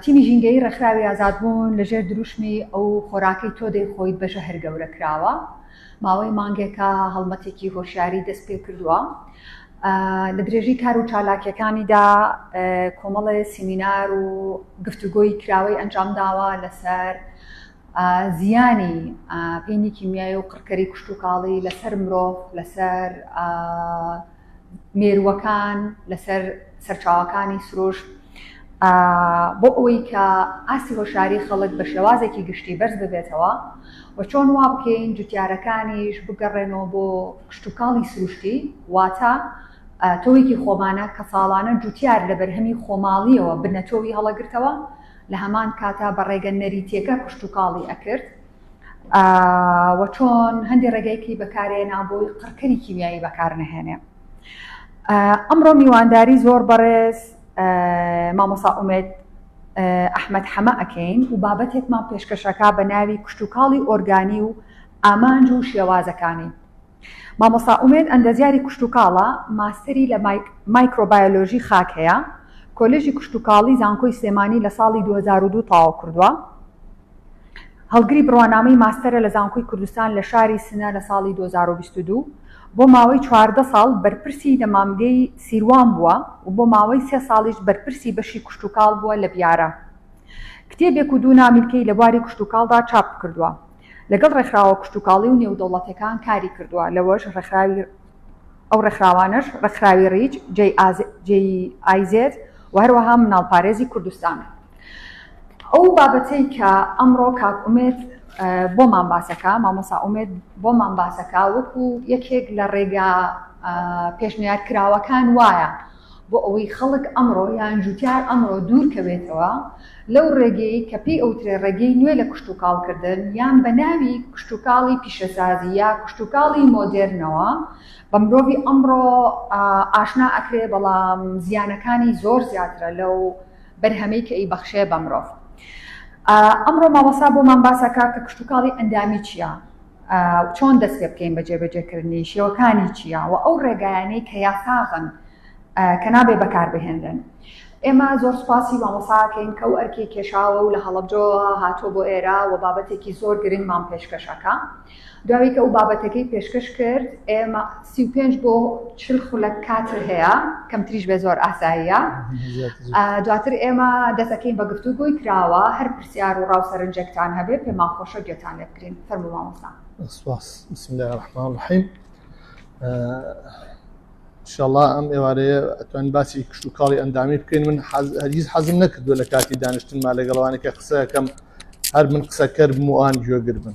تیمی ژینگەیی ڕێکخراوی ئازادبوون لەژێر دروشمی ئەو خۆراکەی تۆ دەیخۆیت بە ژەهر گەورە کراوە ماوەی مانگێکە هەڵمەتێکی هۆشیاری دەست پێ کردووە. لە درێژی کار و چالاکیەکانیدا کۆمەڵێ سیمینار و گفتوگۆی کراوەی ئەنجام داوە لەسەر زیانی پینی کیمیایی و قڕکەری کشتوکاڵی لەسەر مرۆڤ، لەسەر مێرووەکان، لەسەر سەرچاوەکانی سروشت بۆ ئەوەی کە ئاستی هۆشیاری خەڵک بە شێوازێکی گشتی بەرز ببێتەوە و چۆن وا بکەین جوتیارەکانیش بگەڕێنەوە بۆ کشتوکاڵی سروشتی واتە تۆوێکی خۆمانە کە ساڵانە جوتیار لە بەرهەمی خۆماڵیەوە بنەتۆوی هەڵەگرتەوە لە هەمان کاتا بە ڕێگە نەریتیەکە کشتوکاڵی ئەکرد و چۆن هەندێ ڕێگەیەکی بەکارێنا بۆی قڕکەری کیمیایی بەکار نەهێنێ. ئەمڕۆ میوانداری زۆر بەڕێز مامۆسا ئومێد ئەحمەد حەمە ئەکەین و بابەتێکمان پێشکەشەکا بە ناوی کشتوکاڵی ئۆرگانی و ئامانج و شێوازەکانی. مامۆستا ئومێد ئەندازیاری کشتوکاڵە، ماستەری لە مایکرۆبایۆلۆژی خاک هەیە، کۆلێژی کشتوکاڵی زانکۆی سلێمانی لە ساڵی 2002 تەواو کردووە، هەڵگری بڕوانامەی ماستەرە لە زانکۆی کوردستان لە شاری سنە لە ساڵی 2022، بۆ ماوەی 14 ساڵ بەرپرسی نەمامگەی سیروان بووە و بۆ ماوەی سێ ساڵیش بەرپرسی بەشی کشتوکاڵ بووە لە بیارە. کتێبێک و دوو نامیلکەی لە بواری کشتوکاڵدا چاپ کردووە. لەگەڵ ڕێکخراوە کشتوکاڵی و نێودەوڵەتیەکان کاری کردووە، لەوەش ڕێکخراوی ئەو ڕێکخراوانەش ڕێکخراوی ڕیچ، GIZ و هەروەها مناڵپارێزی کوردستان. ئەو بابەتەی کە ئەمڕۆ کاک ئومێد بۆمان باسەکە، مامۆسا ئومێد بۆمان باسەکە وەکو یەکێک لە ڕێگا پێشنیار کراوەکان وایە بۆ ئەوەی خەڵک ئەمڕۆ یان جوتیار ئەمڕۆ دوور کەوێتەوە لەو ڕێگەیەی کە پێی ئەوترێ ڕێگەی نوێ لە کشتوکاڵ کردن یان بە ناوی کشتوکاڵی پیشەسازی یا کشتوکاڵی مۆدێرنەوە بە مرۆڤی ئەمڕۆ ئاشنا ئەکرێ بەڵام زیانەکانی زۆر زیاترە لەو بەرهەمەی کە ئەیبەخشێ بە مرۆڤ. ئەمڕۆ مامۆستا بۆمان باسەکە کە کشتوکاڵی ئەندامی چییە؟ چۆن دەست پێ بکەین بە جێبەجێکردنی شێوەکانی چییە و ئەو ڕێگایانەی کە یاساغن کە نابێ بەکار بهێنرێن. ئێمە زۆر سوپاسی مامۆساکەین کە ئەو ئەرکەی کێشاوە و لە هەڵەبجەوە هاتووە بۆ ئێرە و بابەتێکی زۆر گرنگمان پێشکەشەکە. دوای کە ئەو بابەتەکەی پێشکەش کرد ئێمە 35 بۆ 40 خولەک کات هەیە کەمتریش بێ زۆر ئاساییە دواتر ئێمە دەستەکەین بە گفتوگۆی کراوە هەر پرسیار و ڕاو سەرنجێکتان هەبێ پێمان خۆشە گوێتان لێ بگرین فەرموو مامۆستا. سپاس. بسم الله الرحمن الرحیم. انشاءاللە ئەم ئێوارەیە ئەتوانین باسی کشتوکاڵی ئەندامی بکەین من هەرگیز حەزم نەکردووە لە کاتی دانیشتنما لەگەڵوانی کە قسەکەم هەر من قسەکەر بم و ئەوان گوێگر بن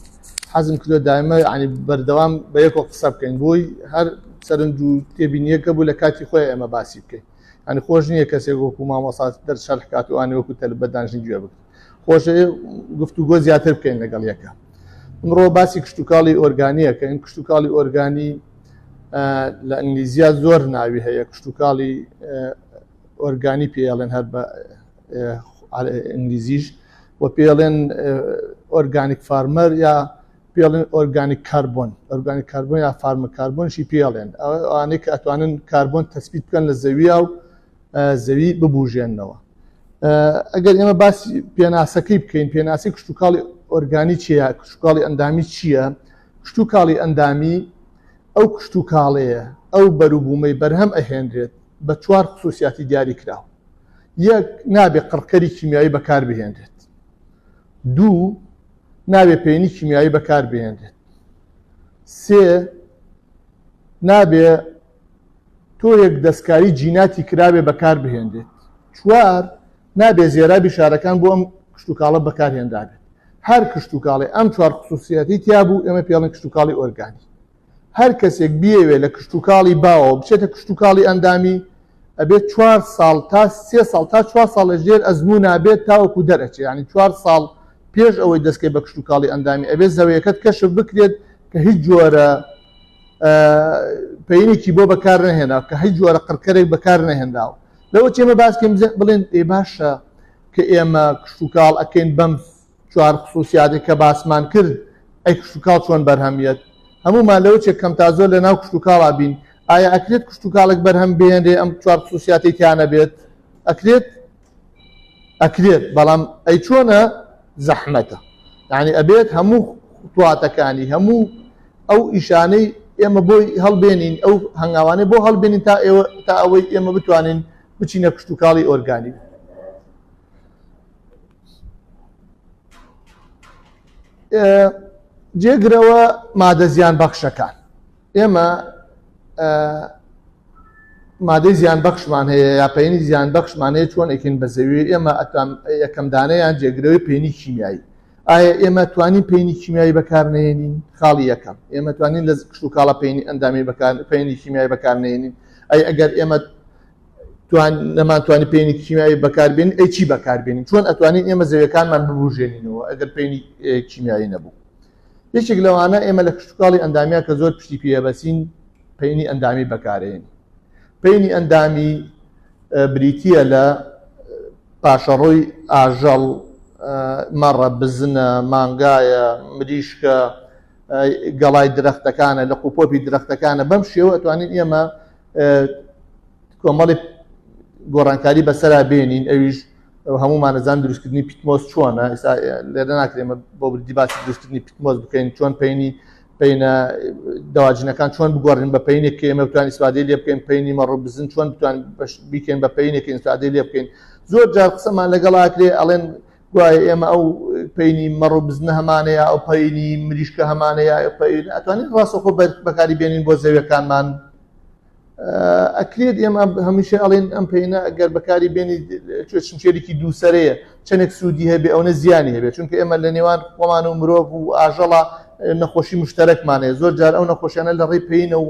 حەزم کردووە دایمە ینی بەردەوام بە یەکۆ قسە بکەین بۆی هەر سەرنج و تێبینیەکە بوو لە کاتی خۆی ئێمە باسی بکەین ینی خۆش نییە کەسێک وەکو مامۆسا دەر شەرح کات و ئەوانی وەکو تەلب بە دانیشتن گوێ بگرن خۆشە گفتوگۆ زیاتر بکەین لەگەڵ یەکە ئمڕۆ باسی کشتوکاڵی ئۆرگانیەکەین کشتوکاڵی ئۆرگانی لە ئینگلیزیا زۆر ناوی هەیە کشتوکاڵی ئۆرگانی پێڵێن هەر بە ئینگلیزیش و پێڵێن organic farmer یا پێڵێن organic carbon organic carbon یا فارمە کاربۆنشی پێڵێن ئەوانەی کە ئەتوانن کاربۆن تەسبیت بکەن لە زەویە و زەوی ببوژێننەوە. ئەگەر ئێمە باسی پێناسەکەی بکەین پێناسی کشتتوکاڵی ئۆرگانی چییە کشتتوکاڵی ئەندامی چییە کشتتوکاڵی ئەندامی ئەو کشتتوکاڵەیە ئەو بەروبوومەی بەرهەم ئەهێنرێت بە چوار خصوصیاتی دیاری کراوە یەک نابێ قڕکەری کیمیایی بەکار بهێنرێت دوو نابێ پێنی کیمیایی بەکار بهێنرێت سێ نابێ تۆیەک دەستکاری جیناتی کرابێ بەکار بهێنرێت. چوار، نابێ زێرابی شارەکان بۆ ئەم کشتوکاڵە بەکار هێنرابێت. هەر کشتوکاڵێ ئەم چوار خسوسیەتەی تیا بوو ئێمە پێڵێن کشتوکاڵی ئۆرگانی. هەر کەسێک بیەوێ لە کشتوکاڵی باوەوە بچێتە کشتوکاڵی ئەندامی ئەبێت چوار ساڵ تا سێ ساڵ تا چوار ساڵ لە ژێر ئەزموونا بێت تاوەکو دەرئەچێ یانی چوار ساڵ پێش ئەوەی دەستکەی بە کشتوکاڵی ئەندامی ئەبێت زەویەکەت کەشف بکرێت کە هیچ جۆرە پەینێکی بۆ بەکار نەهێنا کە هیچ جۆرە قڕکەرێک بەکار نەهێنراوە لەوە چێمە باسکەین بڵێن ئێ باشە کە ئێمە کشتوکاڵ ئەکەین بەم چوار خصوصیاتێک کە باسمان کرد ئەی کشتوکاڵ چۆن بەرهەمیەت؟ هەموومان لەوە چێک کەم تا زۆر لە ناو کشتوکاڵا بین. ئایا ئەکرێت کشتوکاڵێک بەرهەم بهێنرێ ئەم چوار خسوسیاتەی تیا نەبێت؟ ئەکرێت؟ ئەکرێت، بەڵام ئەی چۆنە؟ زەحمەتە. یعنی ئەبێت هەموو خوتواتەکانی، هەموو ئەو ئیشانەی ئێمە بۆی هەڵبێنین، ئەو هەنگاوانەی بۆ هەڵبێنین تا ئێوە، تا ئەوەی ئێمە بتوانین بچینە کشتوکاڵی ئۆرگانیک. جێگرەوە مادە زیان بەخشەکان. ئێمە مادەی زیان بەخشمان هەیە یا پەینی زیان بەخشمان هەیە، چۆن ئەکەین بە زەوی؟ ئێمە یەکەم دانەیان جێگرەوەی پەینی کیمیایی. ئایا ئێمە توانین پەینی کیمیایی بەکار نەهێنین؟ خاڵی یەکەم، ئێمە توانین لە کشتوکاڵە پەینی ئەندامی بەکار، پەینی کیمیایی بەکار نەهێنین؟ ئەی ئەگەر ئێمە نەمانتوانی پەینی کیمیایی بەکاربێنین، ئەی چی بەکاربێنین؟ چۆن ئەتوانین ئێمە زەویەکانمان ببوژێنینەوە ئەگەر پەینی کیمیایی نەبوو؟ یەکێک لەوانە ئێمە لە کشتوکاڵی ئەندامیا کە زۆر پشتی پێبەسین پەینی ئەندامی بەکارێنین. پەینی ئەندامی بریتییە لە پاشەڕۆی ئاژەڵ، مەڕە، بزنە، مانگایە، مریشکە، گەڵای درەختەکانە، لق و پۆپی درەختەکانە. بەم شێوە ئەتوانین ئێمە کۆمەڵی گۆڕانکاری بەسەرا بێنین. ئەویش هەموومانەزان دروستکردنی پیتمۆس چۆنە. ئێستا لێرە ناکرێت بۆ بردی باسی دروستکردنی پیتمۆس بکەین، چۆن پەینی پەینە دەواجنەکان چۆن بگۆڕین بە پەینێک کە ئێمە بتوانین ئیسفادەی لێ بکەین، پەینی مەڕ و بزن چۆن بتوانین بیکەین بە پەینێک کە ئیسفادەی لێ بکەین. زۆر جار قسەمان لەگەڵ ئاکرێ ئەڵێن گوایە ئێمە ئەو پەینی مەڕ و بزنە هەمانە یا ئەو پەینی مریشکە هەمانە یا ئەو پەین ئەتوانین ڕاستەوخۆ بەکاری بێنین بۆ زەویەکانمان. ئەکرێت ئێمە هەمیشە ئەڵێن ئەم پەینە ئەگەر بەکاری بێنی شمشێرێکی دووسەرەیە، چەندێک سوودی هەبێ ئەوەنە زیانی هەبێ، چونکە ئێمە لە نێوان خۆمان و مرۆڤ و ئاژەڵە نەخۆشی مشتەرەکمان هەیە. زۆر جار ئەو نەخۆشیانە لە ڕێی پەینە و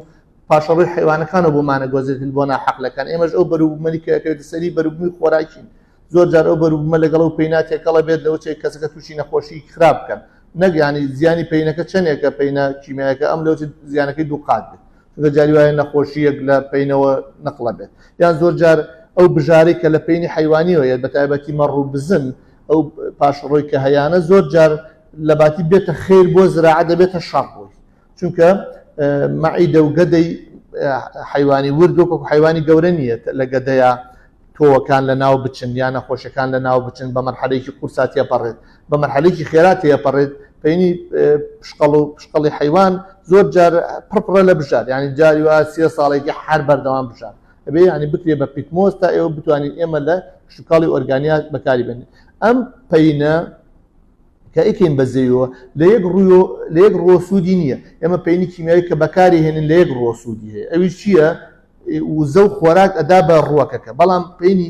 پاشەڕۆی حیوانەکانەوە بۆمانە گۆزێتن بۆ ناحەقلەکان. ئێمەش ئەو بەروبوومەی کە ئەکەوێتە سەری بەروبوومی خۆراکین، زۆر جار ئەو بەروبوومە لەگەڵ ئەو پەینا تێکەڵە بێت لەوە چێک کەسەکە تووشی نەخۆشی خراپ بکەن. نەک ینی زیانی پەینەکە چەندێکە، پەینە کیمیایەکە ئەم لەوە زیانەکەی دوو قات بێت، چونکە جاری وایە نەخۆشیەک لە پەینەوە نەقڵە بێت. یان زۆر جار ئەو بژارەی کە لە پەینی حیوانیەوە یەت، بە تایبەتی مەڕ و بزن، ئەو پاشڕۆی کە هەیانە زۆر جار لە باتی بێتە خێر بۆ زراعە دەبێتە شەڕ بۆی، چونکە مەعیدە و گەدەی حیوانی ورد وەکو حیوانی گەورە نییە لە گەدەیە تۆوەکان لە ناو بچن یا نەخۆشەکان لە ناو بچن، بە مەرحەلەیەکی قورسا تێپەڕێت، بە مەرحەلەیەکی خێرا تێپەڕێت. پەینی پشقەڵ و پشقەڵی حیوان زۆر جار پڕپڕە لە بژار، یعنی جاری وا 3 ساڵێکی هەر بەردەوام بژار ئەبێ یعنی بکرێ بە پیتمۆس تا ئێوە بتوانین ئێمە لە کشتوکاڵی ئۆرگانیا بەکاری بێنین. ئەم پەینە کە ئەیکەین بە زەویەوە لە یەک ڕوو لە یەک ڕووە سوودی نییە. ئێمە پەینی کیمیایی کە بەکاری هێنین لە یەک ڕووە سوودی هەیە، ئەویش چییە؟ وزە و خۆراک ئەدا بە ڕووەکەکە. بەڵام پەینی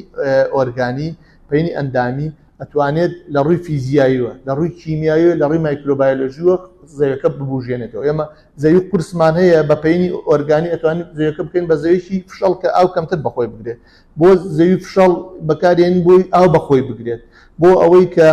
ئۆرگانی، پەینی ئەندامی ئەتوانێت لە ڕووی فیزیاییەوە، لە ڕووی کیمیاییەوە، لە ڕووی مایکرۆبایۆلۆژیەوە زەویەکە ببوژێنێتەوە. ئێمە زەوی قورسمان هەیە، بە پەینی ئۆرگانی ئەتوانین زەویەکە بکەین بە زەویەکی فشەڵ کە ئاو کەمتر بەخۆی بگرێت. بۆ زەوی فشەڵ بەکارێن بۆی ئاو بەخۆی بگرێت، بۆ ئەوەی کە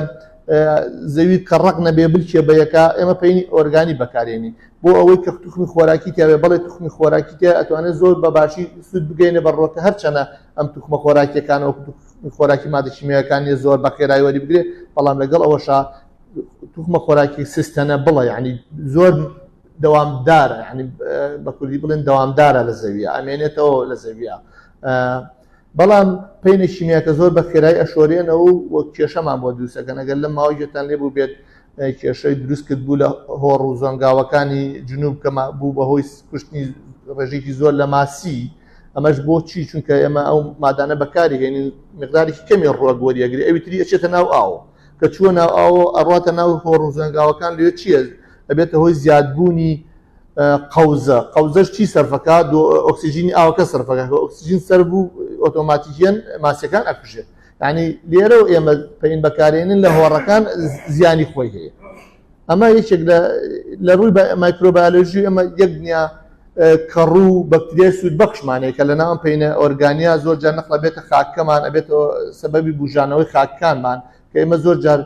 زەوی کەڕەق نەبێ بلکێ بە یەکا ئێمە پەینی ئۆرگانی بەکارێنین. بۆ ئەوەی کە توخمی خۆراکی تیابێ، بەڵێ توخمی خۆراکی تیا ئەتوانێت زۆر بە باشی سوود بگەینە بە ڕۆکە، هەرچەنە ئەم توخمە خۆراکیەکان وەکو توخمی خۆراکی مادە کیمیایەکان نیە زۆر بە خێرایی وەری بگرێ، بەڵام لەگەڵ ئەوەشا توخمە خۆراکی سیستەنە بڵە، یعنی زۆر دەوامدارە، یعنی بە کوردی بڵێن دەوامدارە لە زەویە، ئەمێنێتەوە لە زەویە. بەڵام پەینە کیمیاکە زۆر بە خێرایی ئەشۆرێنەوە و کێشەمان بۆ دروستەکەن. ئەگەر لەم ماوەی گوێتان لێ بوو بێت کێشەی دروست کرد بوو لە هۆڕ و زۆنگاوەکانی جنوب کە بوو بەهۆی کوشتنی ڕێژێکی زۆر لە ماسی. ئەمەش بۆچی؟ چونکە ئێمە ئەو مادانە بەکاری هێنین مقدارێکی کەمی ڕووەک وەریەگرێ، ئەوی تری ئەچێتە ناو ئاو، کە چووە ناو ئاو ئەڕواتە ناو هۆڕ و زۆنگاوەکان، لێ چییە؟ ئەبێتە هۆی زیادبوونی قەوزە. قەوزەش چی سەرفەکە؟ ئۆکسجینی ئاوەکە سەرفەکە، کە ئۆکسجین سەر بوو ئۆتۆماتیکیەن ماسیەکان ئەکوژێت. یعنی لێرە و ئێمە پەین بەکارێنن لە هۆڕەکان زیانی خۆی هەیە. ئەمە یەکێک لە ڕووی مایکرۆبایۆلۆژی ئێمە یەک دنیا کەڕوو و بەکتریای سوود بەخشمانەیە کە لە ناو پەینە ئۆرگانیا زۆر جار نەقڵە بێتە خاکەمان، ئەبێتەوە سەبەبی بوژانەوەی خاکەکانمان کە ئێمە زۆر جار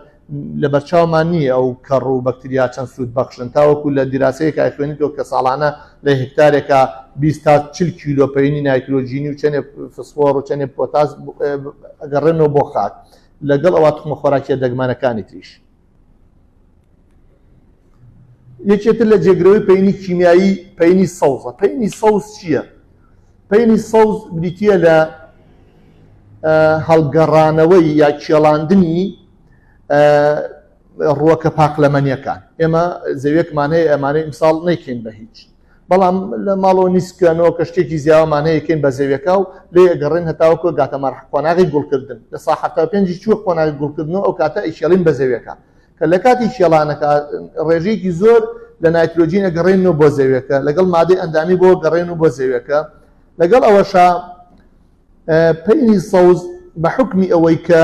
لەبەرچاومان نییە ئەو کەڕ و بەکتریا چەند سوود بەخشن، تاوەکو لە دیراسەیەکا خوێنیتەوە کە ساڵانە لە هێکتارێکا 20 تا 40 کیلۆ پەینی نایترۆجینی و چەندێ فسفۆر و چەندێ پۆتاس ئەگەڕێنەوە بۆ خاک، لەگەڵ ئەوە توخمە خۆراکیە دەگمەنەکانی تریش. یەکێتر لە جێگرەوەی پەینی کیمیایی پەینی سەوزە. پەینی سەوز چییە؟ پەینی سەوز بریتییە لە هەڵگەڕانەوەی یا کێڵاندنی ڕووەکە پاقلەمەنیەکان. ئێمە زەویەکمان هەیە ئەمانەی ئیمساڵ نەیکەین بە هیچ، بەڵام لە ماڵەوە نیسکەنەوە کە شتێکی زیاوەمان هەیە کەین بە زەویەکە و لێ ئەگەڕێن هەتاوەکو گاتە مەرح قۆناغی گوڵکردن. لە سا 75 چووە قۆناغی گوڵکردنەوە، ئەو کاتە ئەیکێڵین بە زەویەکە کە لە کاتی کێڵانەکە ڕێژەیەکی زۆر لە نایترۆجین ئەگەڕێنەوە بۆ زەویەکە، لەگەڵ مادەی ئەندامی بۆ گەڕێن و بۆ زەویەکە. لەگەڵ ئەوەشا پەینی سەوز بە حکمی ئەوەی کە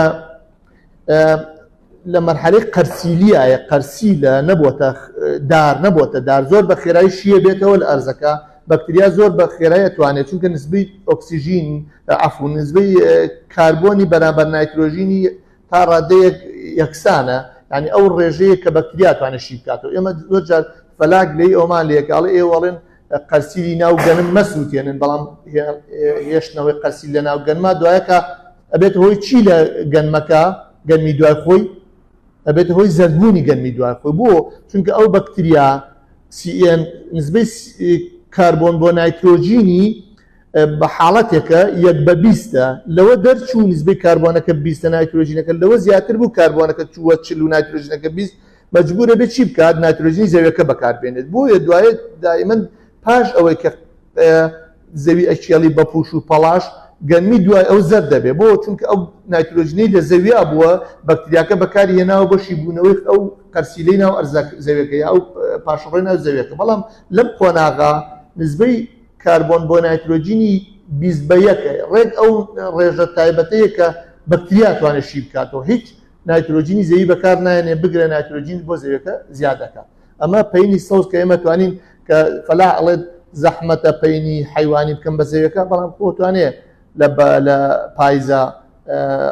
لە مەرحەلەی قەرسیلیایە، قەرسیلە نەبووەتە دار، نەبووەتە دار، زۆر بە خێرایی شیە بێتەوە لە ئەرزەکە. بەکتریا زۆر بە خێرایی ئەتوانێت، چونکە نسبەی ئۆکسیژین، عەفو، نسبەی کاربۆنی بەرامبەر نایترۆژینی تا ڕادەیەک یەکسانە، یعنی ئەو ڕێژەیە کە بەکتریا توانێت شی بکاتەوە. ئێمە زۆر جار فەلاک لێی ئەومان لێکە ئەڵێ ئێوە ئەڵێن قەرسیلی ناو گەنم مەسووتێنن، بەڵام هێشتنەوەی قەرسیل لە ناو گەنما دوایەکە ئەبێت هۆی چی لە گەنمەکە؟ گەنمی دوای خۆی ئەبێت هۆی زەردبوونی گەنمی دوای خۆی. بۆ؟ چونکە ئەو بەکتریا CN نسبەی کاربۆن بۆ نایترۆجینی بە حاڵەتێکە یەک بە بیستە، لەوە دەرچوو نسبەی کاربۆنەکە بیستە نایترۆجینەکە لەوە زیاتر بوو، کاربۆنەکە چووە 40 و نایترۆجینەکە 20، مەجبورە بێت چی بکات؟ نایترۆجینی زەویەکە بەکاربێنێت. بۆیە دوایە دائیمەن پاش ئەوەی کە زەوی ئەکێڵی بە پوش و پەڵاش، گەنمی دوای ئەو زەرد دەبێت. بۆ؟ چونکە ئەو نایترۆجینەی لە زەویا بووە بەکتریاکە بەکاری هێناوە بۆ شیبوونەوەی ئەو قەرسیلەی ناو زەویەکە یا ئەو پاشەڕۆی ناو زەویەکە. بەڵام لەم قۆناغا نسبەی کاربۆن بۆ نایترۆجینی 20 بە یەکە، ڕێک ئەو ڕێژە تایبەتەیە کە بەکتریا توانێت شی بکاتەوە. هیچ نایترۆجینی زەوی بەکار نایەنێ، بگرە نایترۆجین بۆ زەویەکە زیاد دەکات. ئەمە پەینی سەوز کە ئێمە توانین کە فەلاح ئەڵێت زەحمەتە پەینی حیوانی بکەم بە زەویەکە، بەڵام خۆ توانێ لە پایزە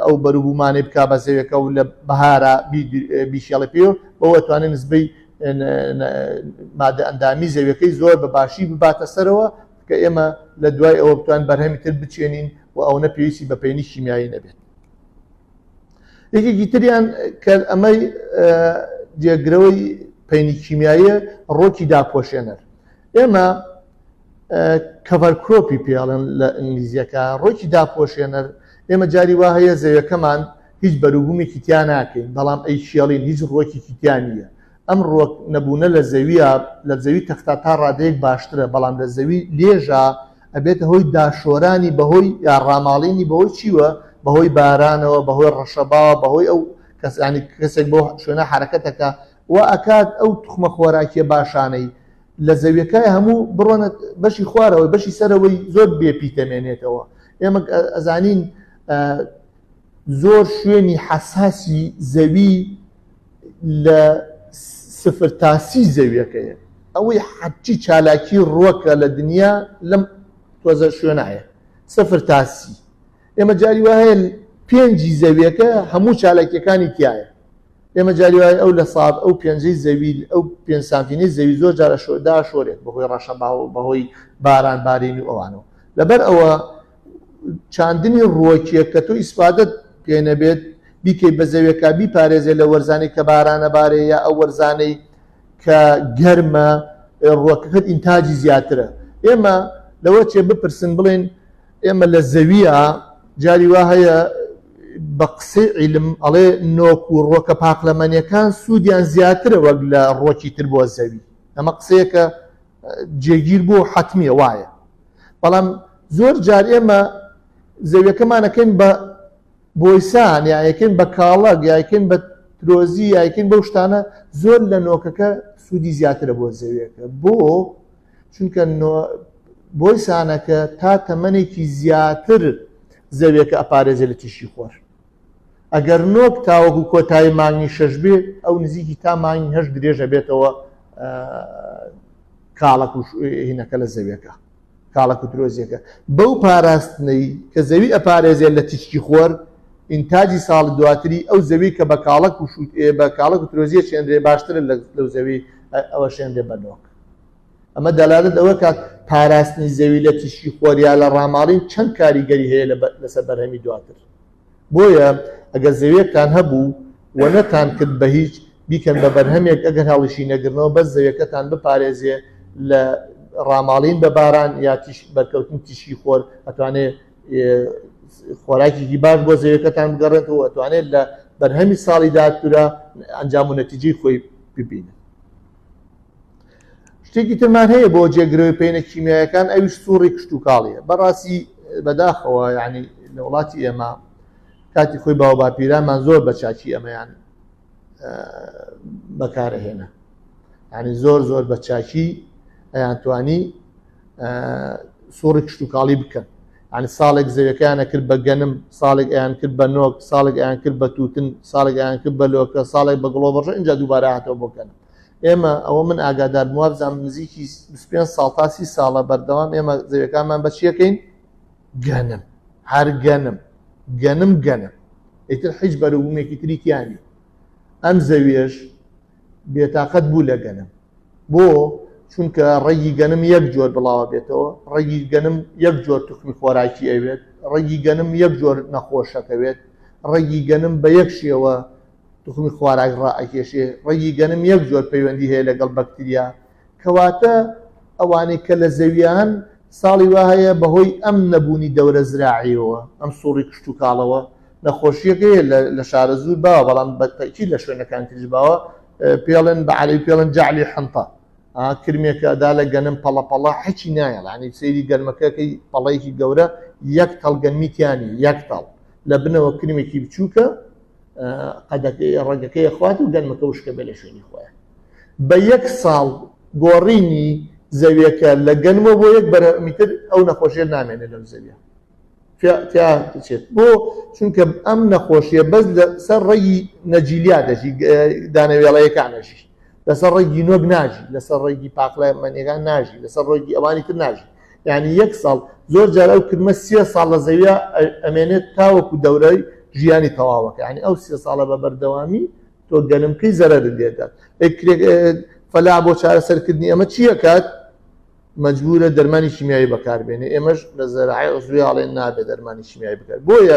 ئەو بەروبوومانەی بک بە زەویەکە و لە بەهارە بیشێڵێ پێ و بەوە توانێت نسبەی مادە ئەندامی زەویەکەی زۆر بە باشی بباتە سەرەوە کە ئێمە لە دوای ئەوە بتوان بەرهەمی تر بچێنین و ئەوەنە پێویستی بە پەینی شیمیایی نەبێت. یەکێکی تریان کە ئەمەی جێگرەوەی پەینی کیمیاییە، ڕۆکی داپۆشێنەر. ئێمە cover crop ی پێڵێن لە ئینگلیزیەکە، ڕۆکی داپۆشێنەر. ئێمە جاری وا هەیە زەویەکەمان هیچ بەروبوومێکی تیا ناکەین، بەڵام ئەی کێڵین هیچ ڕۆکێکی تیا نییە. ئەم ڕۆک نەبوونە لە زەویە، لە زەوی تەختا تا ڕادەیەک باشترە، بەڵام لە زەوی لێژە ئەبێتە هۆی داشۆرانی بەهۆی یا ڕاماڵینی بەهۆی چیوە؟ بەهۆی بارانەوە، بەهۆی ڕەشەباوە، بەهۆی ئەو کەسانی کەسێک بۆ شوێنە حرەکەتەکە و ئەکات ئەو توخمە خۆراکیە باشانەی لە زەویەکای هەموو بڕۆنە بەشی خوارەوەی، بەشی سەرەوەی زۆر بێپیتەمێنێتەوە. ئێمە ئەزانین زۆر شوێنی حەساسی زەوی لە 0 تا 30 زەویەکەیە. ئەوەی حەچی چالاکی ڕوەکە لە دنیا لەم تۆزە شوێنایە 0 تا 30. ئێمە جاری وا هەیە پێنجی زەویەکە هەموو چالاکیەکانی تایە. ئێمە جاری وایە ئەو لە ساد ئەو پێنجەی زەوی، ئەو پێنج سانتینەی زەوی زۆر جارە داشۆرێت بەهۆی ڕەشەبا و بەهۆی باران بارینی و ئەوانەوە. لەبەر ئەوە چاندنی ڕووەکیە کە تۆ ئیسفادەت پێ نەبێت بیکەی بە زەویەکە، بیپارێزێ لە وەرزانەی کە بارانە بارێ یا ئەو وەرزانەی کە گەرمە، ڕووەکەکەت ئینتاجی زیاترە. ئێمە لەوە چێ بپرسن بڵێن ئێمە لە زەویە جاری وا هەیە بە قسەی عیلم ئەڵێ نۆک و ڕۆکە پاقلەمەنیەکان سوودیان زیاترە وەک لە ڕۆکی تر بۆ زەوی. ئەمە قسەیەکە جێگیر بۆ حەتمیە وایە، بەڵام زۆر جار ئێمە زەویەکەمانەکەین بە بۆیسان یا یەکەین بە کاڵەک یا یەکەین بە ترۆزی یا یەکەین بەو شتانە، زۆر لە نۆکەکە سوودی زیاترە بۆ زەویەکە. بۆ؟ چونکە بۆیسانەکە تا تەمەنێکی زیاتر زەویەکە ئەپارێزێ لە تیشکی خۆر. ئەگەر نۆک تاوەکو کۆتایی مانگی شەش بێ، ئەو نزیکی تا مانگی هەشت درێژە بێتەوە کاڵەک و هینەکە لە زەویەکە، کاڵەک و ترۆزیەکە. بەو پاراستنەی کە زەوی ئەپارێزێت لە تیشکی خۆر، ئینتاجی ساڵ دواتری ئەو زەوی کە بە کاڵەک و شووت بە کاڵەک و ترۆزیە چێنرێ باشترە لەو زەوی ئەوە شێنرێ بە نۆک. ئەمە دەلالەت ئەوە کات پاراستنی زەوی لە تیشکی خۆر یا لە ڕاماڵین چەند کاریگەری هەیە لەسەر بەرهەمی دواتر. بۆیە ئەگەر زەویەکتان هەبوو و نەتان کرد بە هیچ، بیکەن بە بەرهەمێک ئەگەر هەڵیشی نەگرنەوە بەس زەویەکەتان بپارێزێ لە ڕاماڵین بە باران یا بەرکەوتن تیشکی خۆر، ئەتوانێ خۆراکێکی باش بۆ زەویەکەتان بگەڕێتەوە، ئەتوانێت لە بەرهەمی ساڵی داهاتوورا ئەنجام و نەتیجەی خۆی ببینن. شتێکی ترمان هەیە بۆ جێگرەوەی پەینە کیمیایەکان، ئەویش سوڕی کشتوکاڵیە. بەڕاستی بەداخەوە یعنی لە وڵاتی ئێمە کاتی خۆی باو باپیرانمان زۆر بە چاکی ئەمەیان بەکارەهێنا، یعنی زۆر زۆر بە چاکی ئەیانتوانی سوڕی کشتوکاڵی بکەن. یعنی ساڵێک زەویەکەیان کرد بە گەنم، ساڵێک ئەیان کرد بە نۆک، ساڵێک ئەیان کرد بە تووتن، ساڵێک ئەیان کرد بە لۆکە، ساڵێک بە گڵۆبڕژە، اینجا دووبارە هاتەوە بۆ گەنم. ئێمە ئەوە من ئاگادار بووم، وابزانم نزیکی 25 ساڵ تا 30 ساڵە بەردەوام ئێمە زەویەکانمان بە چیەکەین؟ گەنم، هەر گەنم، گەنم، گەنم، ئیتر هیچ بەروبوومێکی تری تیا نییە. ئەم زەویەش بێتاقەت بوو لە گەنم. بۆ؟ چونکە ڕەگی گەنم یەک جۆر بڵاوە بێتەوە، ڕەگی گەنم یەک جۆر توخمی خۆراکی ئەوێت، ڕەگی گەنم یەک جۆر نەخۆشەکەوێت، ڕەگی گەنم بە یەک شێوە توخمی خۆراک ڕائەکێشێ، ڕەگی گەنم یەک جۆر پەیوەندی هەیە لەگەڵ بەکتریا. کەواتە ئەوانەی کە لە زەویان ساڵی وا هەیە بەهۆی ئەم نەبوونی دەورە زراعیەوە، ئەم سوڕی کشتوکاڵەوە، نەخۆشیەکەی لە شارە زۆر باوە، بەڵام بە تەئکید لە شوێنەکان تریش باوە، پێڵێن بە عەرەبی پێڵێن جەعلی حنطە، کرمێکە ئەدا لە گەنم پەڵە پەڵە هیچی نایەڵ، یعنی سەیری گەنمەکەکەی پەڵەیەکی گەورە یەک تەڵ گەنمی تیا نییە، یەک تەڵ لە بنەوە کرمێکی بچووکە قەدەکەی ڕەگەکەی خوات و گەنمەکە وشکە بێ لە شوێنی خۆیان. بە یەک ساڵ گۆڕینی زەویەکە لە گەنمەوە بۆ یەک بەرهەمی تر ئەو نەخۆشیە نامێنێت لەو زەویە تیا بچێت. بۆ؟ چونکە ئەم نەخۆشیە بەس لەسەر ڕێگی نەجیلیا دەژی، دانەوێڵەیەکان نەژی، لەسەر ڕێگی نۆک ناژی، لەسەر ڕێگی پاقلەمەنیەکان ناژی، لەسەر ڕێگی ئەوانی تر ناژی. یعنی یەک ساڵ زۆر جار ئەو کرمە 3 ساڵ لە زەویا ئەمێنێت تاوەکو دەورەی ژیانی تەواوەکە. یعنی ئەو 3 ساڵە بە بەردەوامی تۆ گەنمکەی زەرەرت لێدات. فەلا بۆ چارەسەرکردنی ئەمە چییە کات؟ مجبورە دەرمانی شیمیایی بەکاربێنێ. ئێمەش لە زەراعی عضوی ئاڵێن نابێت دەرمانی شیمیایی بکات. بۆیە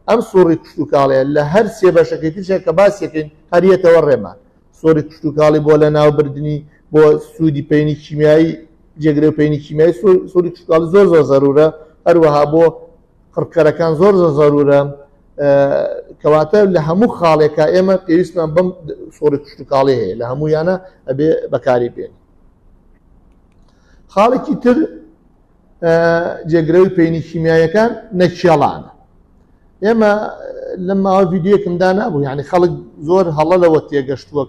ئەم سوڕی کشتوکاڵیە لە هەر سێ بەشەکەی ترشە کە باسیەکەین هەریەتەوە ڕێمان. سوڕی کشتوکاڵی بۆ لە ناوبردنی بۆ سوودی پەینی کیمیایی، جێگرە پەینی کیمیایی سوڕی کشتوکاڵی زۆر زۆر زەرورە، هەروەها بۆ قڕکەرەکان زۆر زۆر زەرورە. کەواتە لە هەموو خاڵێکا ئێمە پێویستمان بەم سوڕی کشتوکاڵی هەیە، لە هەموو یانە ئەبێ بەکاری بێن. خاڵێکی تر جێگرەوەی پەینی کیمیاییەکان نەکێڵانە. ئێمە لەم ماوە ڤیدیۆیەکمدا نابوو، یعنی خەڵک زۆر هەڵە لەوە تێگەشتووە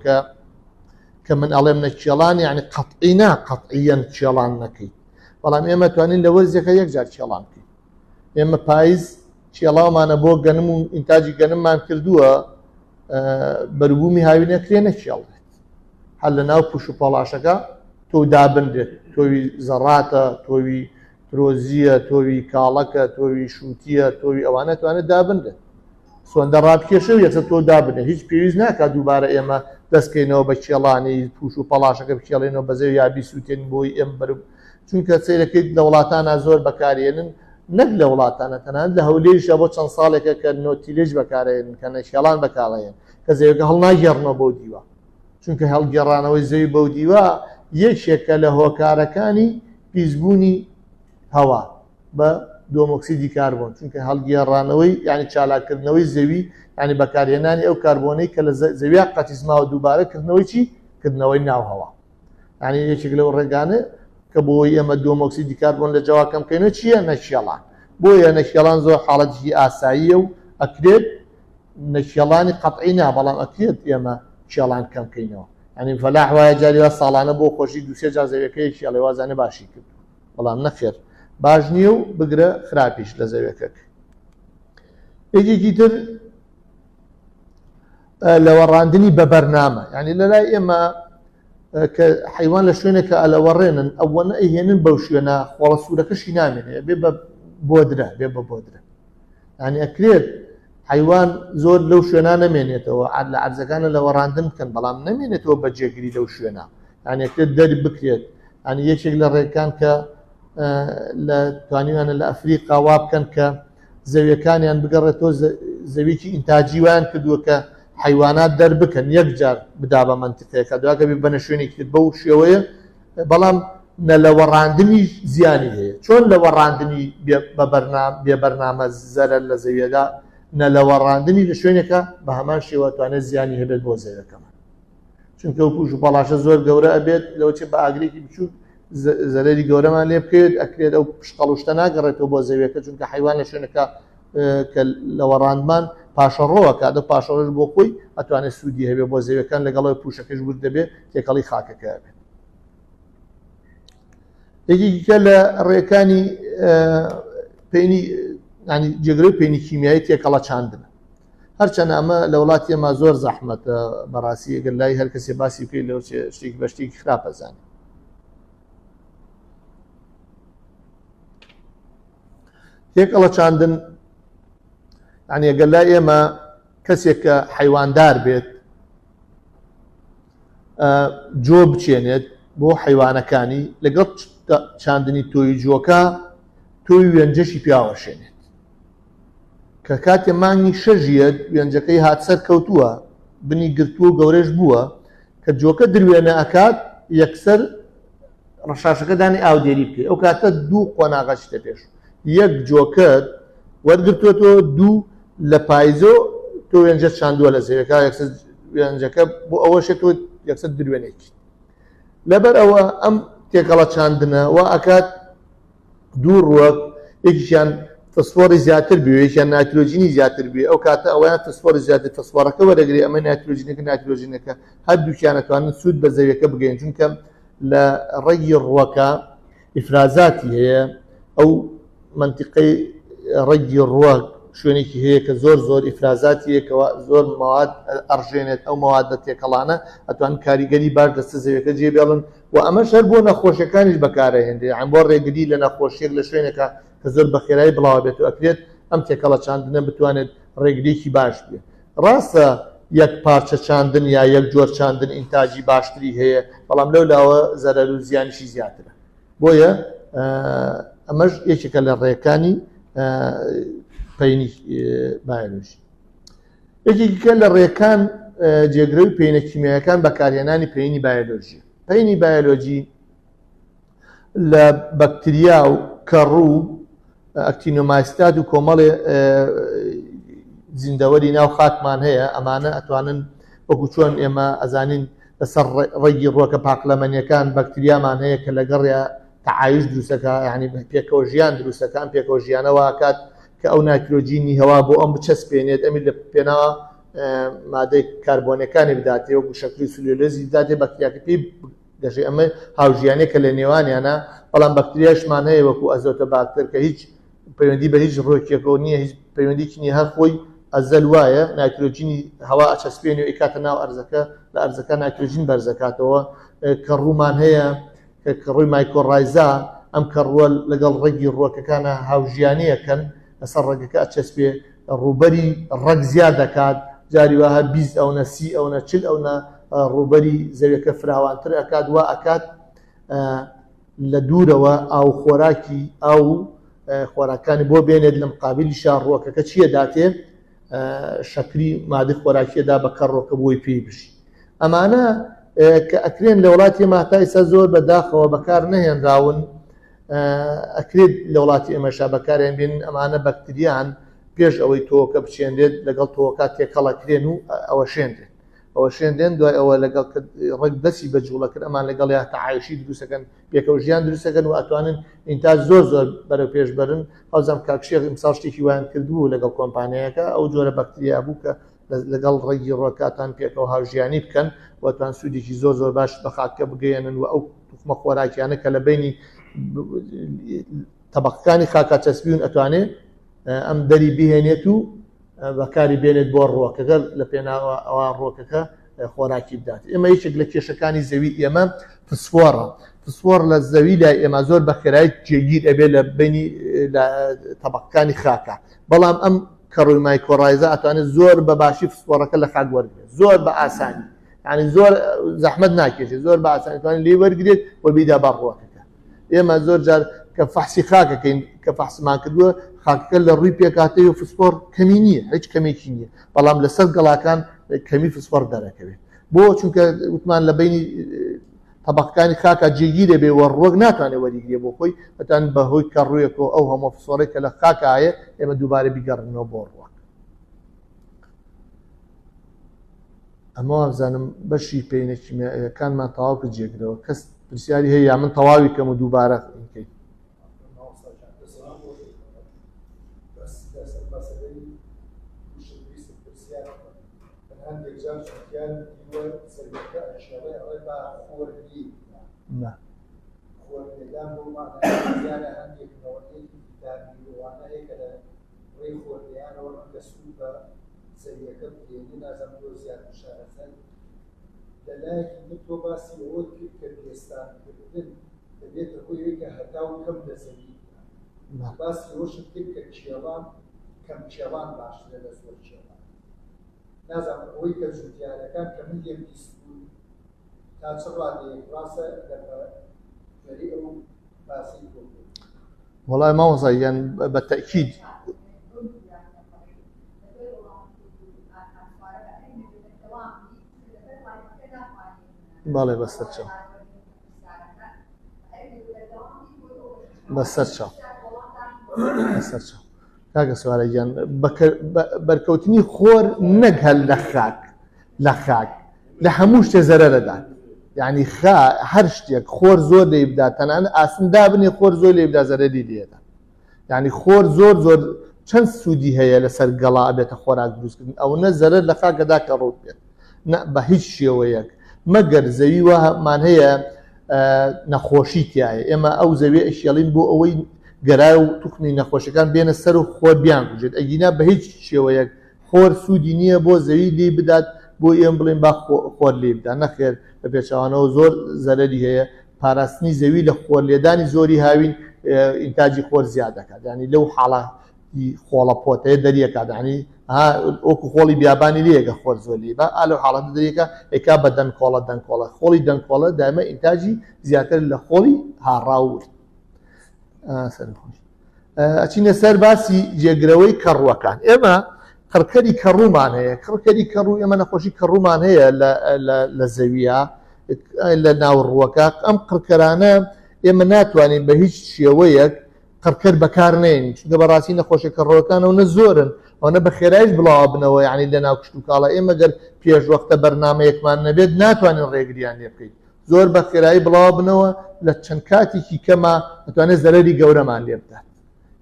کە من ئەڵێم نەکێڵان یعنی قەتعی نا، قەتعیەن کێڵان نەکەیت، بەڵام ئێمە توانین لە وەرزێکە یەک جار کێڵان بکەین. ئێمە پاییز کێڵاومانە بۆ گەنم و ئینتاجی گەنممان کردووە، بەروبوومی هاوینەکرێ نەکێڵێت، هەر لە ناو پوش و پەڵاشەکە تۆ دابنرێت، تۆوی زەڕاتە، تۆوی ترۆزیە، تۆوی کاڵەکە، تۆوی شووتیە، تۆوی ئەوانە توانێت دابنرێت. سۆندە ڕابکێشە و یەکسەر تۆ دابنێت، هیچ پێویست ناکات دووبارە ئێمە دەستکەینەوە بە کێڵانی پوش و پەڵاشەکە بکێڵێنەوە بە زەوی یا بیسووتێن بۆی ئێمە بەرو، چونکە سەیرەکەیت لە وڵاتانە زۆر بەکارێنن، نەک لە وڵاتانە، تەنانەت لە هەولێریشە بۆ چەند ساڵێکە کە no-tillage بەکارێنن، کە نەکێڵان بەکارێن، کە زەویەکە هەڵناگێڕنەوە بەو دیوە، چونکە هەڵگێڕانەوەی زەوی بەو دیوە یەکێکە لە هۆکارەکانی پیسبوونی هەوا بە دووەمۆکسیدی کاربۆن، چونکە هەڵگێڕانەوەی یعنی چالاککردنەوەی زەوی یعنی بەکارهێنانی ئەو کاربۆنەی کە لە زەویا قەتیسماوە دووبارە کردنەوەی چی؟ کردنەوەی ناو هەوا. یعنی یەکێک لەو ڕێگانە کە بۆی ئێمە دووەمۆکسیدی کاربۆن لە جەوا کەم بکەینەوە چییە؟ نەکێڵان. بۆیە نەکێڵان زۆر حاڵەتێکی ئاساییە و ئەکرێت نەکێڵانی قەتعی نا، بەڵام ئەکرێت ئێمە کێڵان کەم بکەینەوە. یعنی فەلاح وایە جاری وا ساڵانە بۆ خۆشی دوو سێ جار زەویەکەی کێڵێ، وازانێ باشی کرد، بەڵام نەخێر باش نییە و بگرە خراپیش لە زەویەکەک. یەکێکی تر لەوەڕاندنی بە بەرنامە، یعنی لە لای ئێمە کە حیوان لە شوێنێکە ئەلەوەڕێنن ئەوەنە ئەیهێنن بەو شوێنە خۆڵە سوورەکەشی نامێنێ، بێ بە بۆدرە، بێ بە بۆدرە. یعنی ئەکرێت حیوان زۆر لەو شوێنە نەمێنێتەوە، لە عەرزەکانە لەوەڕاندن بکەن، بەڵام نەمێنێتەوە بە جێگیری لەو شوێنە. یعنی ئەکرێت دەر بکرێت. یعنی یەکێک لە ڕێکان کە لە توانیویانە لە ئەفریقا وا بکەن کە زەویەکانیان بگەڕێتەوە، زەویەکی ئینتاجی وایان کردووە کە حیوانات دەربکەن یەک جار بدا بە مەنتیقەیەکە دواکە ببەنە شوێنێکی تر بەو شێوەیە، بەڵام نەلەوەڕاندنی زیانی هەیە. چۆن لەوەڕاندنی بێ بەرنامە زەرەر لە زەویەدا، نەلەوەڕاندنی لە شوێنێکە بە هەمان شێوە توانێت زیانی هەبێت بۆ زەویەکەمان، چونکە ئەو پوش و پەڵاشە زۆر گەورە ئەبێت، لەوەچێ بە ئاگرێکی بچووک زەرەری گەورەمان لێ بکەوێت، ئەکرێت ئەو پشقەڵ و شتە ناگەڕێتەوە بۆ زەویەکە، چونکە حیوان لە شوێنەکە کە لەوەڕاندمان پاشەڕۆوە کات، ئەو پاشەڕۆش بۆ خۆی ئەتوانێت سوودی هەبێت بۆ زەویەکان، لەگەڵەوەی پوشەکەش ورد دەبێت تێکەڵی خاکەکە ئەبێت. یەکێکی کە لە ڕێکانی پێنی ینی جێگرەوەی پێنی کیمیایی تێکەڵە چاندنە. هەرچەند ئەمە لە وڵاتی ئێمە زۆر زەحمەتە بەڕاستی، ئەگەر لای هەر کەسێ باسی بکەیت لەو شتێکی بە شتێکی خراپە زانێت. تێکەڵە چاندن یعنی ئەگەر لای ئێمە کەسێک کە حیواندار بێت جۆ بچێنێت بۆ حیوانەکانی، لەگەڵ چاندنی تۆی جۆکە تۆی وێنجەشی پیاوەشێنێت، کە کاتێ مانگی شەژیەت وێنجەکەی هات سەر کەوتووە، بنی گرتووە و گەورەش بووە، کە جۆکە دروێنە ئەکات یەکسەر ڕەشاشەکە دانی ئاودێری بکەیت. ئەو کاتە دوو قۆناغە چیتە پێش، یەک جۆکەت وەرگرتووەتەوە، دوو لە پایزۆ تۆ وێنجە چاندووە لە زەویەکە، یەکسەر وێنجەکە بۆ ئەوەشێ تۆ یەکسەر دروێنێکی. لەبەر ئەوە ئەم تێکەڵە چاندنە وا ئەکات دوو ڕووەک، یەکیان فسفۆڕی زیاتر بێ، یەکیان نایترۆجینی زیاتر بێ. ئەو کاتە ئەویان فسفۆڕی زیاتر فسفۆڕەکە وەرەگرێ، ئەمە نایترۆجینەکە نایترۆجینەکە، هەردووکیان ئەتوانن سوود بە زەویەکە بگەین، چونکە لە ڕەگی ڕووەکە ئیفرازاتی هەیە. ئەو منتیقەی ڕەگی ڕووەک شوێنێکی هەیە کە زۆر زۆر ئیفرازاتی هەیە، کەوا زۆر مواد ئەڕژێنێت. ئەو موادە تێکەڵانە ئەتوانن کاریگەری باش لەسەر زەویەکە جێبێڵن و ئەمەش هەر بۆ نەخۆشیەکانیش بەکارەهێنرێت، یان بۆ ڕێگری لە نەخۆشیەک لە شوێنێکە کە زۆر بە خێرایی بڵاوە بێت و ئەکرێت ئەم تێکەڵە چاندنە بتوانێت ڕێگریکی باش بێت. ڕاستە یەک پارچە چاندن یا یەک جۆر چاندن ئینتاجی باشتری هەیە، بەڵام لەو لاوە زەرەر و زیانیشی زیاترە. بۆیە ئەمەش یەکێکە لە ڕێکانی پەینی بایۆلۆژی. یەکێکە لە ڕێکان جێگرەوەی پەینە کیمیایەکان بەکارهێنانی پەینی بایۆلۆژی. پەینی بایۆلۆژی لە بەکتریا و کەڕوو ئەکتینۆمایستات و کۆمەڵێ زیندەوەری ناو خاکمان هەیە. ئەمانە ئەتوانن وەکو چۆن ئێمە ئەزانین لەسەر ڕێگی ڕووەکە پاقلەمەنیەکان بەکتریامان هەیە کە لەگەڕیا تەعایش دروستەکە، یعنی پێکەوە ژیان دروستەکە، ئەم پێکەوە ژیانەوە کات کە ئەو نایترۆجینی هەوا بۆ ئەم بچەسپێنێت، ئەمی لە پێناوە مادەی کاربۆنەکانی بداتێ وەکو شەکری سلولۆزی بداتێ، بەکتریاکە پێی دەژێ. ئەمە هاوژیانێکە لە نێوانیانە. بەڵام بەکتریاشمان هەیە وەکو ئەزۆتە باکتەر کە هیچ پەیوەندی بە هیچ ڕۆکێکەوە نییە، هیچ پەیوەندیکی نییە، هەر خۆی ئەزەل وایە نایترۆجینی هەوا ئەچەسپێنێ و ئەیکاتە ناو ئەرزەکە، لە ئەرزەکە نایترۆجین بەرزەکاتەوە. کەڕوومان هەیە کە کەڕووی مایکۆڕایزا، ئەم کەڕووە لەگەڵ ڕەگی ڕووەکەکانە هاوژیانیەکەن، لەسەر ڕەگەکە ئەچەسپێ، ڕووبەری ڕەگ زیاد دەکات، جاری وایە 20 ئەونە 30 ئەونە 40 ئەونە ڕووبەری زەویەکە فراوانتر ئەکات، وا ئەکات لە دوورەوە ئاو خۆراکی ئاو خۆراکانی بۆ بێنێت. لە مقابلیشا ڕووەکەکە چییە داتێ؟ شەکری مادەی خۆراکیەدا بە کەڕۆکە بۆی پێی بژی. ئەمانە کە ئەکرێن لە وڵاتی ئێمە تا ئێستا زۆر بەداخەوە بەکار نەهێنراون، ئەکرێت لە وڵاتی ئێمەشا بەکارێن بێن. ئەمانە بەکتریان پێش ئەوەی تۆکە بچێنرێت لەگەڵ تۆکە تێکەڵەکرێن و ئەوەشێنرێن ئەوەشێنرێن. دوای ئەوە لەگەڵ ڕێک دەستی بە جوڵە کرد، ئەمان لەگەڵ یا تەعایشی دروستەکەن، پێکەوە ژیان دروستەکەن و ئەتوانن ئینتاج زۆر زۆر بەرەو پێش بەرن. هەوزام کاک شێخ ئیمساڵ شتێکی وایان کردبوو لەگەڵ کۆمپانیایەکە، ئەو جۆرە بەکتریا بوو کە لەگەڵ ڕێگی ڕۆکاتان پێکەوە هاوژیانی بکەن و توان سوودێکی زۆر زۆر باش بە خاکە بگەیەنن و ئەو توخمە خۆراکیانە کە لە بینی تەبقەکانی خاکا چەسپیون ئەتوانێت ئەم دەری بهێنێت و بەکاری بێنێت بۆ ڕووەکەکە لە پێناوە ئەوە ڕووەکەکە خۆراکی بدات. ئێمە یەکێک لە کێشەکانی زەوی ئێمە فسفۆڕە. فسفۆڕ لە زەوی لای ئێمە زۆر بە خێرایی جێگیر ئەبێت لە بینی لە تەبقەکانی خاکە، بەڵام ئەم کەڕووی مایکۆڕایزا ئەتوانێت زۆر بە باشی فسفۆڕەکە لە خاک وەرگێت، زۆر بە ئاسانی، یعنی زۆر زەحمەت ناکێشێت، زۆر بە ئاسانی توانێت لێی وەرگێت و بیدا بە ڕووەکەکە. ئێمە زۆر جار کە فەحسی خاکەکەین کە فەحسمان کردووە خاکەکە لە ڕووی پێکهاتەی و فسفۆڕ کەمی نییە، هیچ کەمێکی نییە، بەڵام لەسەر گەڵاکان کەمی فسفۆڕ دەرەکەوێت. بۆ؟ چونکە وتمان لە بینی تەبەقەکانی خاکا جێگیر ئەبێ و ڕوەک ناتوانێت وەریگرێ بۆ خۆی، ئەتوانن بە هۆی کەڕوویەکەوە ئەو هەموو فسفۆڕەی کە لە خاکا هەیە ئێمە دووبارە بیگەڕێنەوە بۆ ڕوەک. ئەمە وابزانم بەشی پەینە کیمیاییەکانمان تەواو کرد. جێگرەوە کەس پرسیاری هەیە یا من تەواوی کەم و دووبارە بکەین؟ هەندێک جار جوتیار دیوە زەویەکە ئەکێڵێ ئەڵێ با خۆر لێی بدا. نا. خۆر لێدان بەو مانایە دیارە هەندێک نەوعیەتی ڤیتامین و ئەوانە هەیە کە لە ڕێی خۆر لێیانەوە ڕەنگە سوود بە زەویەکە بگەیەنێ، نازانم تۆ زیاتر شارەزای. لە لایەکی تر تۆ باسی ئەوەت کرد کە بێستانکردن دەبێتە هۆی ئەوەی کە هەتاو کەم لە زەوی بدا. باسی ئەوەشت کرد کە کێڵان کەم کێڵان باشترە لە زۆر کێڵان. نازانم ئەوەی کە جوتیارەکان کە من لێم بیستبوون تا چ ڕادەیەک ڕاستە لە گوێرەی ئەو باسەی تۆ بێت. وەڵای مامۆستا گیان بە تەئکید بەڵێ بەسەر چاو بەسەر چاو بەسەر چاو کاکە سوارە گیان بەرکەوتنی خۆر نەک هەر لە خاک لە خاک لە هەموو شتێ زەرەرەدات یعنی خا هەر شتێک خۆر زۆر لێی بدات تەنانەت ئاسن دابنێ خۆر زۆر لێی بدا زەرەری لێدا یعنی خۆر زۆر زۆر چەند سوودی هەیە لەسەر گەڵا ئەبێتە خۆراک دروستکردن ئەوەنە زەرەر لە خاکەدا کە ڕووت بێت نە بە هیچ شێوەیەک مەگەر زەوی وامان هەیە نەخۆشی تایە ئێمە ئەو زەویە ئەشێڵین بۆ ئەوەی گەرا و توخمی نەخۆشەکان بێنە سەر و خۆر بیان کوژێت ئەگینا بە هیچ شێوەیەک خۆر سوودی نییە بۆ زەوی لێی بدات بۆ ئێم بڵێن با خۆر لێی بدا نەخێر بە پێچەوانەوە زۆر زەرەری هەیە پاراستنی زەوی لە خۆر لێدانی زۆری هاوین ئینتاجی خۆر زیاد دەکات ینی لەو حاڵە خۆڵە پۆتەیە دەریەکات ینی ها وەکو خۆڵی بیابانی لێگە خۆر زۆر لێ با ئا لەو حاڵەتە دەریەکە ئەیکا بە دەنکۆڵە دەنکۆڵە خۆڵی دەنکۆڵە دایمە ئینتاجی زیاتر لە خۆڵی هاڕاو ورد. سەرخۆش. ئەچینە سەر باسی جێگرەوەی کەڕووەکان. ئێمە قڕکەری کەڕوومان هەیە، قڕکەری کەڕوو ئێمە نەخۆشی کەڕوومان هەیە لە زەویە لە ناو ڕووەکە. ئەم قڕکەرانە ئێمە ناتوانین بە هیچ شێوەیەک قڕکەر بەکار نێنین، چونکە بەڕاستی نەخۆشیە کەڕووەکان ئەوەنە زۆرن، ئەوەنە بە خێرایش بڵاوە بنەوە، یعنی لە ناو کشتوکاڵە ئێمە گەر پێشوەختە بەرنامەیەکمان نەبێت ناتوانین ڕێگریان لێ بکەین. زۆر بە خێرایی بڵاوە بنەوە لە چەند کاتێکی کەما ئەتوانێت زەرەری گەورەمان لێ بدات.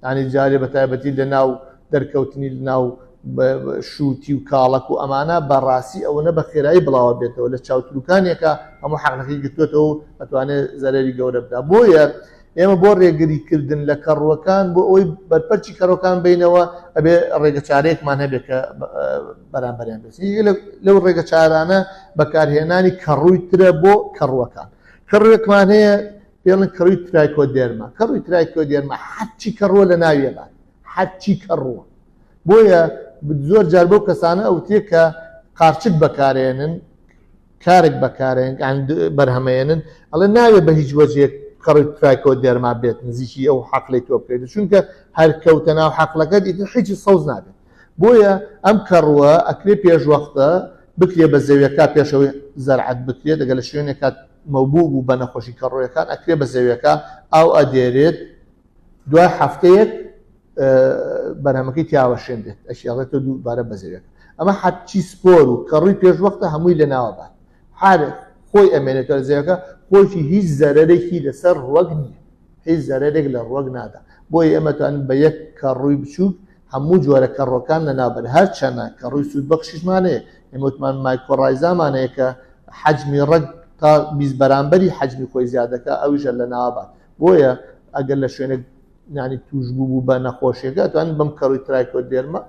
یعنی جارێ بە تایبەتی لە ناو دەرکەوتنی لە ناو شووتی و کاڵەک و ئەمانە بەڕاستی ئەوەنە بە خێرایی بڵاوە بێتەوە لە چاوتروکانێکە هەموو حەقلەکەی گرتوێتەوە و ئەتوانێت زەرەری گەورە بدا. بۆیە ئێمە بۆ ڕێگریکردن لە کەڕووەکان بۆ ئەوەی بەرپەرچی کەڕووەکان بینەوە ئەبێ ڕێگەچارەیەکمان هەبێت کە بەرامبەریان بێت. لەو ڕێگەچارانە بەکارهێنانی کەڕووی ترە بۆ کەڕووەکان. کەڕووێکمان هەیە پێڵن کەڕووی ترایکۆدێرما. کەڕووی ترایکۆدێرما هەرچی کەڕووە لە ناویە بات، هەرچی کەڕووە. بۆیە زۆر جار بەو کەسانە ئەوترێ کە قارچک بەکارێنن، کارک بەکارێن، یان بەرهەمەیەنن، ئەڵێ ناوێ بە هیچ وەجهێک کەڕووی ترایکۆدێرما بێت نزیکی ئەو حەقلەی تۆ بکەیت، چونکە هەر کەوتە ناو حەقلەکەت ئیتر هیچی سەوز نابێت. بۆیە ئەم کەڕووە ئەکرێ پێشوەختە بکرێ بە زەویەکە پێشەوەی زەرعەت بکرێت، ئەگەر لە شوێنێکا مەوبوو بوو بە نەخۆشی کەڕوویەکان ئەکرێ بە زەویەکە ئاو ئەدێرێت، دوای هەفتەیەک بەرهەمەکەی تیاوەشێنرێت، ئەشێڵێتەوە دووبارە بە زەویەکە. ئەمە هەرچی سپۆر و کەڕووی پێشوەختە هەمووی لەناوە بات، هەر خۆی ئەمێنێتەوە لە زەویەکە، خۆیشی هیچ زەرەرێکی لەسەر ڕوەک نییە، هیچ زەرەرێک لە ڕوەک نادا. بۆیە ئێمە توانین بە یەک کەڕووی بچووک هەموو جۆرە کەڕووەکان لەناوبەرین، هەرچەنە کەڕووی سوودبەخشیشمان هەیە، ئێمە وتمان مایکۆڕایزامان هەیە کە حەجمی ڕەگ تا 20 بەرامبەری حەجمی خۆی زیاد دەکات، ئەویش هەر لەناوە بات. بۆیە ئەگەر لە شوێنێک یانی توش بوو بوو بە نەخۆشیەکە ئەتوانین بەم کەڕووی ترایکۆدێرما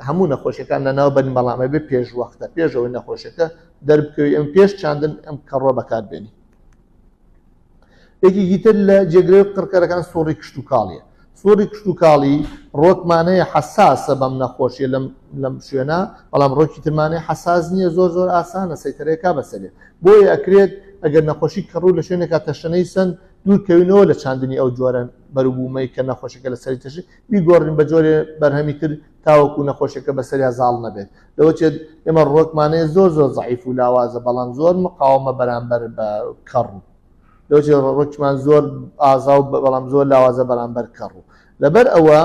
هەموو نەخۆشیەکان لەناو بەرین، بەڵام ئەبێ پێش وەختە پێش ئەوەی نەخۆشیەکە دەربکەوێت ئەم پێش چاندن ئەم کەڕوە بەکاربێنین. یەکێکی تر لە جێگرەوەی قڕکەرەکان سوڕی کشتوکاڵیە. سوڕی کشتوکاڵی ڕۆکمان هەیە حەساسە بەم نەخۆشیە لەم شوێنە، بەڵام ڕۆکی ترمان هەیە حەساس نییە، زۆر زۆر ئاسانە سەیتەرەکە بەسەرێ. بۆیە ئەکرێت ئەگەر نەخۆشی کەڕوو لە شوێنێکا تەشەنەی سەند دوور کەوینەوە لە چاندنی ئەو جۆرە بەروبوومەی کە نەخۆشەکە لەسەری تەشێ، بیگۆڕین بە جۆرێ بەرهەمی تر تاوەکو نەخۆشیەکە بەسەریا زاڵ نەبێت. لەوە چێت ئێمە ڕووەکمان هەیە زۆر زۆر زەعیف و لاوازە بەڵام زۆر مقاومە بەرامبەر بە کەڕوو. لەوە چێت ڕووەکمان زۆر ئازا و بەڵام زۆر لاوازە بەرامبەر کەڕوو. لەبەر ئەوە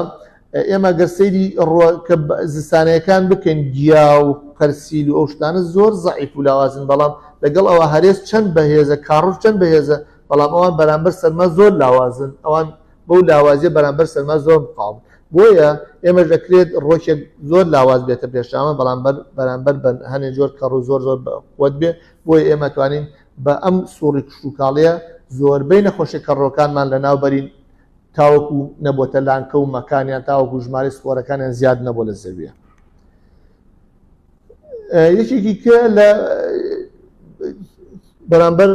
ئێمە گەر سەیری ڕووەکە زستانەیەکان بکەین گیا و قەرسیل و ئەو شتانە زۆر زەعیف و لاوازن، بەڵام لەگەڵ ئەوە هەرێز چەند بەهێزە، کاڕوش چەند بەهێزە، بەڵام ئەوان بەرامبەر سەرما زۆر لاوازن، ئەوان بەو لاوازیە بەرامبەر سەرما زۆر مقاوم. بۆیە ئێمەش دەکرێت ڕۆکێک زۆر لاواز بێتە پێشامە، بەڵام بەرامبەر بە هەنێ جۆر کەڕوو زۆر زۆر بەقوەت بێ. بۆیە ئێمە توانین بە ئەم سوڕی کشتوکاڵیە زۆربەی نەخۆشی کەڕووەکانمان لەناو بەرین تاوەکو نەبۆتە لانکە و مەکانیان، تاوەکو ژمارەی سپۆرەکانیان زیاد نەبوو لە زەویە. یەکێکی کە لە بەرامبەر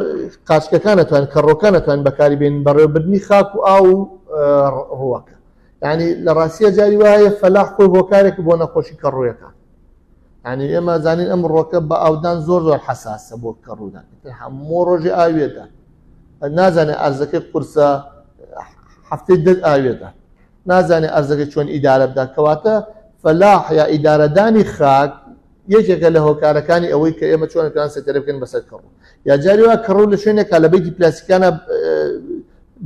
قاچکەکان ئەتوانن، کەڕۆکان ئەتوانن بەکاری بێنن، بەڕێوەبردنی خاک و ئاو و ڕووەکە. یعنی لە ڕاستیە جاری وایە فەلاح خۆی هۆکارێک بۆ نەخۆشی کەڕوویەکان. یعنی ئێمە زانین ئەم ڕۆکە بە ئاودان زۆر زۆر حەساسە بۆ کەڕوودان، هەموو ڕۆژی ئاوێدا نازانێ ئەرزەکەی قورسە، هەفتەی دە ئاوێدا نازانێ ئەرزەکەی چۆن ئیدارە بدات. کەواتە فەلاح یا ئیدارەدانی خاک یەکێکە لە هۆکارەکانی ئەوەی کە ئێمە چۆن توان سەیتەرە بکەین بەسەر کەڕوو. یا جاری وا کەڕوو لە شوێنێکا لە بەیتی پلاستیکانە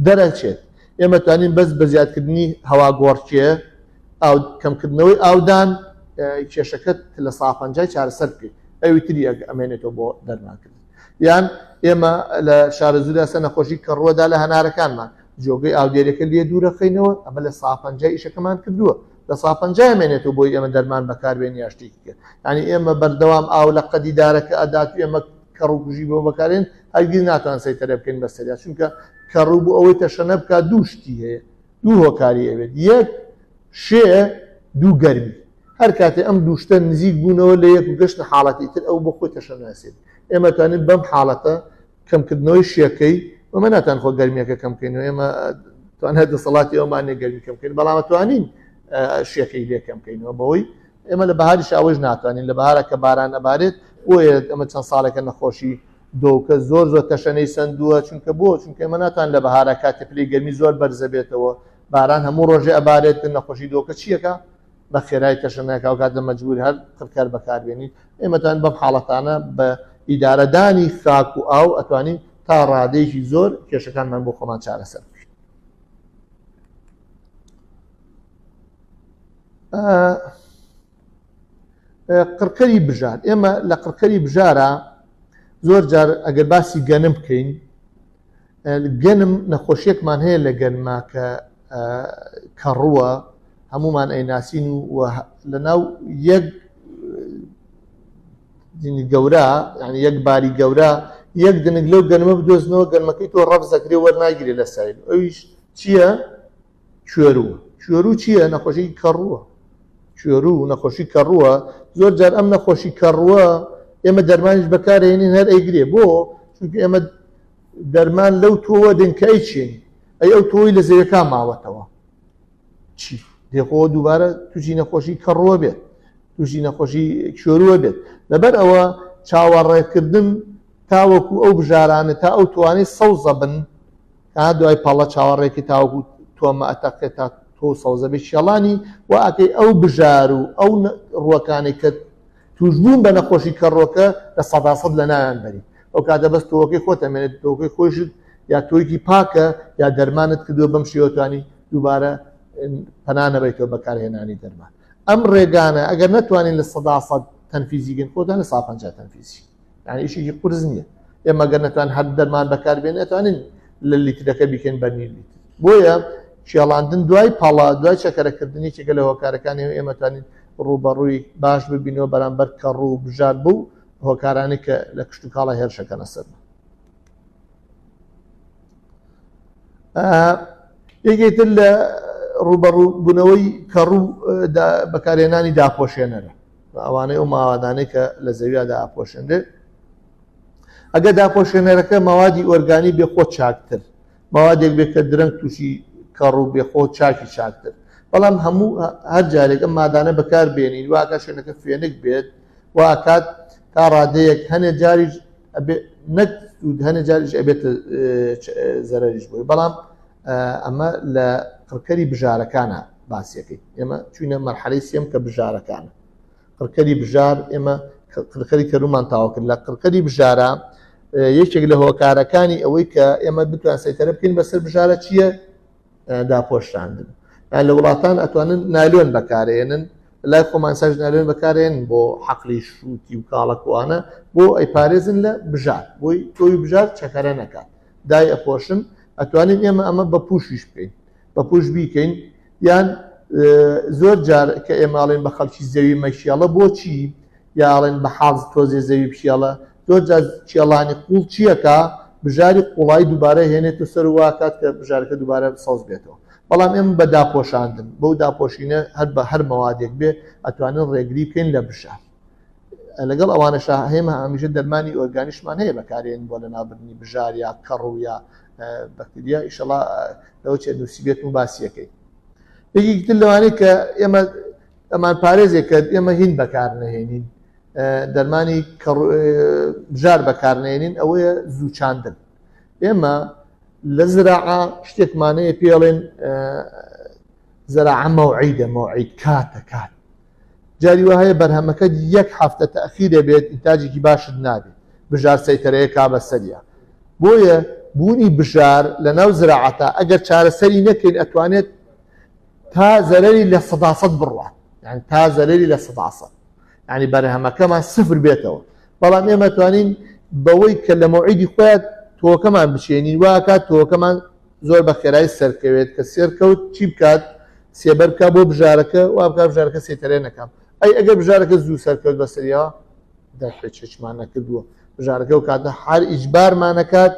دەرەچێت، ئێمە توانین بەس بە زیادکردنی هەواگۆڕکێ، ئاو، کەمکردنەوەی ئاودان کێشەکەت لە سا پەنجای چارەسەر بکەیت، ئەوی تری ئەمێنێتەوە بۆ دەرمانکردن. یان ئێمە لە شارەزووردا سەر نەخۆشی کەڕووەدا لە هەنارەکانمان جۆگەی ئاودێریەکە لێ دوورەخەینەوە، ئەمە لە سا پەنجای ئیشەکەمان کردووە، لە سا پەنجای ئەمێنێتەوە بۆی ئێمە دەرمان بەکاربێن یا شتێکی تر. یعنی ئێمە بەردەوام ئاو لە قەدی دارەکە ئەدات و ئێمە کەڕووکوژی بۆ بەکارێن، هەرگیز ناتوان سەیتەرە بکەین بەسەریا، چونکە کەڕوو بۆ ئەوەی تەشەنە بکات دوو شتی هەیە، دوو هۆکاری ئەوێت، یەک شێ، دوو گەرمی. هەر کاتێ ئەم دوو شتە نزیک بوونەوە لە یەک و گەشتە حاڵەتی تر، ئەو بۆ خۆی تەشەناسێت. ئێمە توانین بەم حاڵەتە کەمکردنەوەی شێکەی، ئێمە ناتوانین خۆ گەرمیەکە کەم بکەینەوە، ئێمە توانای دەسەڵاتی ئەومان نییە گەرمی کەم بکەین، بەڵام توانین شێکەی لێ کەم بکەینەوە. بەوەی ئێمە لە بەهاریش ئەوەش ناتوانین، لە بەهارە کە باران ئەبارێت، بۆیە ئەمە چەند ساڵێکە نەخۆشی دۆکە زۆر زۆر تەشەنەی سەندووە. چونکە بۆ؟ چونکە ئێمە ناتوانین لە بەهارە کاتێ پلەی گەرمی زۆر بەرزە بێتەوە، باران هەموو ڕۆژێ ئەبارێت، نەخۆشی دۆکە چیەکە بە خێرای تەشەنەکە، ئەو کاتە مەجبور هەر قڕکەر بەکاربێنین. ئێمە توانین بەم حاڵەتانە بە ئیدارەدانی خاک و ئاو ئەتوانین تا ڕادەیەکی زۆر کێشەکانمان بۆ خۆمان چارەسەر بکەین. قڕکەری بژار، ئێمە لە قڕکەری بژارە زۆر جار ئەگەر باسی گەنم بکەین، گەنم نەخۆشیەکمان هەیە لە گەنما کە کەڕووە، هەمومان ئەیناسین و لە ناو یەک گەورە، یعنی یەک باری گەورە یەک دنک لەو گەنمە بدۆزنەوە، گەنمەکەی تۆ ڕەفز دەکرێ وەرناگیرێ لە سایل. ئەویش چییە؟ کوێرووە. کوێروو چییە؟ نەخۆشی کەڕووە. کوێروو نەخۆشی کەڕووە. زۆر جار ئەم نەخۆشی کەڕووە ئێمە دەرمانیش بەکارهێنین هەر ئەیگرێ. بۆ؟ چونکە ئێمە دەرمان لەو تۆوە دێن کە ئەیچێنین، ئەی ئەو تۆی لە زەویەکان ماوەتەوە چی؟ دێخۆ دووبارە تووشی نەخۆشی کەڕووە بێت، تووشی نەخۆشی کوێرووە بێت. لەبەر ئەوە چاوەڕێکردن تاوەکو ئەو بژارانە تا ئەو توانەی سەوزە بن، تا دوای پەڵە چاوەڕێکی تاوەکو تۆمە ئەتەقێت تا تۆ سەوزە بێ کێڵانی و ئەکەی ئەو بژار و ئەو ڕووەکانەی کە توشبوون بە نەخۆشی کەڕۆکە لە سەدا سەد لە ناویان بەری. ئەو کاتە بەس تۆوەکەی خۆت ئەمێنێت، تۆوەکەی خۆیشت یا تۆیەکی پاکە یا دەرمانت کردووە، بەم شێوە توانی دووبارە پەنا نەبەیتەوە بەکارهێنانی دەرمان. ئەم ڕێگانە ئەگەر نەتوانین لە سەدا سەد تەنفیزی کەین، خۆتان لە سا پەنجا تەنفیزی، یعنی ئیشێکی قورس نییە. ئێمە گەر نەتوان هەر دەرمان بەکاربێن، ئەتوانین لە لیترەکە بیکەین بە نیو لیتر. بۆیە کێڵاندن دوای پەڵە، دوای چەکەرەکردن یەکێکە لە هۆکارەکانی ئێمە توانین ڕووبەڕووی باش ببینەوە بەرامبەر کەڕوو و بژار بوو هۆکارانی کە لە کشتوکاڵە هێرشەکەنە سەرمان. یەکێتر لە ڕووبەڕووبوونەوەی کەڕوو بەکارهێنانی داپۆشێنەرە، ئەوانەی ئەو ماوادانەی کە لە زەویا داپۆشێنرێت. ئەگەر داپۆشێنەرەکە مەوادی ئۆرگانی بێ خۆ چاکتر، مەوادێک بێت کە درەنگ تووشی کەڕوو بێ خۆ چاکی چاکتر، بەڵام هەموو هەر جارێک ئەم مادانە بەکار بێنین واکات شوێنەکە فێنک بێت، واکات تا ڕادەیەک هەنێ جاریش ئەبێ نەک سوود، هەنێ جاریش ئەبێت زەرەریش بۆی. بەڵام ئەمە لە قڕکەری بژارەکانە. باسیەکەی ئێمە چوینە مەرحەلەی سێم کە بژارەکانە. قڕکەری بژار ئێمە قڕکەری کەرومان تاوا کرد لە قڕکەری بژارە یەکێک لە هۆکارەکانی ئەوەی کە ئێمە بتوان سەیتەرە بکەین بەسەر بژارە چییە؟ داپۆشراندن. یان لە وڵاتان ئەتوانن نایلۆن بەکارێنن، لای خۆمان ساش نایلۆن بەکارێن بۆ حەقلی شووتی و کاڵەکوانە بۆ ئەیپارێزن لە بژار، بۆی تۆوی بژار چەکەرە نەکات دای ئەپۆشن. ئەتوانین ئێمە ئەمە بە پوشیش بکەین، بە پوش بیکەین. یان زۆر جار کە ئێمە ئەڵێن بە خەڵکی زەوی مەکێڵە، بۆچی؟ یا ئەڵێن بە حاڵ تۆزێ زەوی بکێڵە. زۆر جار کێڵانی قوڵ چیەکە بژاری قوڵایی دووبارە هێنێت و سەر واکات کە بژارەکە دووبارە سەوز بێتەوە. بەڵام ئێمە بە داپۆشاندن، بەو داپۆشینە هەر بە هەر مەوادێک بێ ئەتوانن ڕێگری بکەین لە بژار. لەگەڵ ئەوانەشا هێمە هەمیشە دەرمانی ئۆرگانیشمان هەیە بەکارێن بۆ لەناوبردنی بژار یا کەڕ و یا بەکتریا. ئیشەڵا لەوە چێ نووسیبێت و باسیەکەی. یەکێکی تر لەوانەیە کە ئێمە ئەمان پارێزێک کە ئێمە هین بەکار نەهێنین، دەرمانی بژار بەکار نەهێنین، ئەوەیە زووچاندن. ئێمە لە زراعە شتێکمانەیە پێڵێن زراعە مەوعیدە، مەوعید کاتە کات. جاری وا هەیە بەرهەمەکەت یەک هەفتە تەئخیرە بێت، ئینتاجێکی باشت نابێت، بژار سەیتەرەیە کا بەسەریە. بۆیە بوونی بژار لە ناو زراعەتە ئەگەر چارەسەری نەکەین ئەتوانێت تا زەرەری 100% بڕوات، یعنی تا زەرەری 100%، یعنی بەرهەمەکەمان سفر بێتەوە. بەڵام ئێمە توانین بەوەی کە لە مەوعیدی خۆیان تۆکەمان بچێنین، واکات تۆکەمان زۆر بە خێرایی سەرکەوێت، کە سێرکەوت چی بکات؟ سێبەر بکات بۆ بژارەکە، وا بکات بژارەکە سێتەرێ نەکات. ئەی ئەگەر بژارەکە زوو سەرکەوت بەسەریەوە، دەرحێکمان نەکردووە، بژارەکە و کاتە هەر ئیجبارمانەکات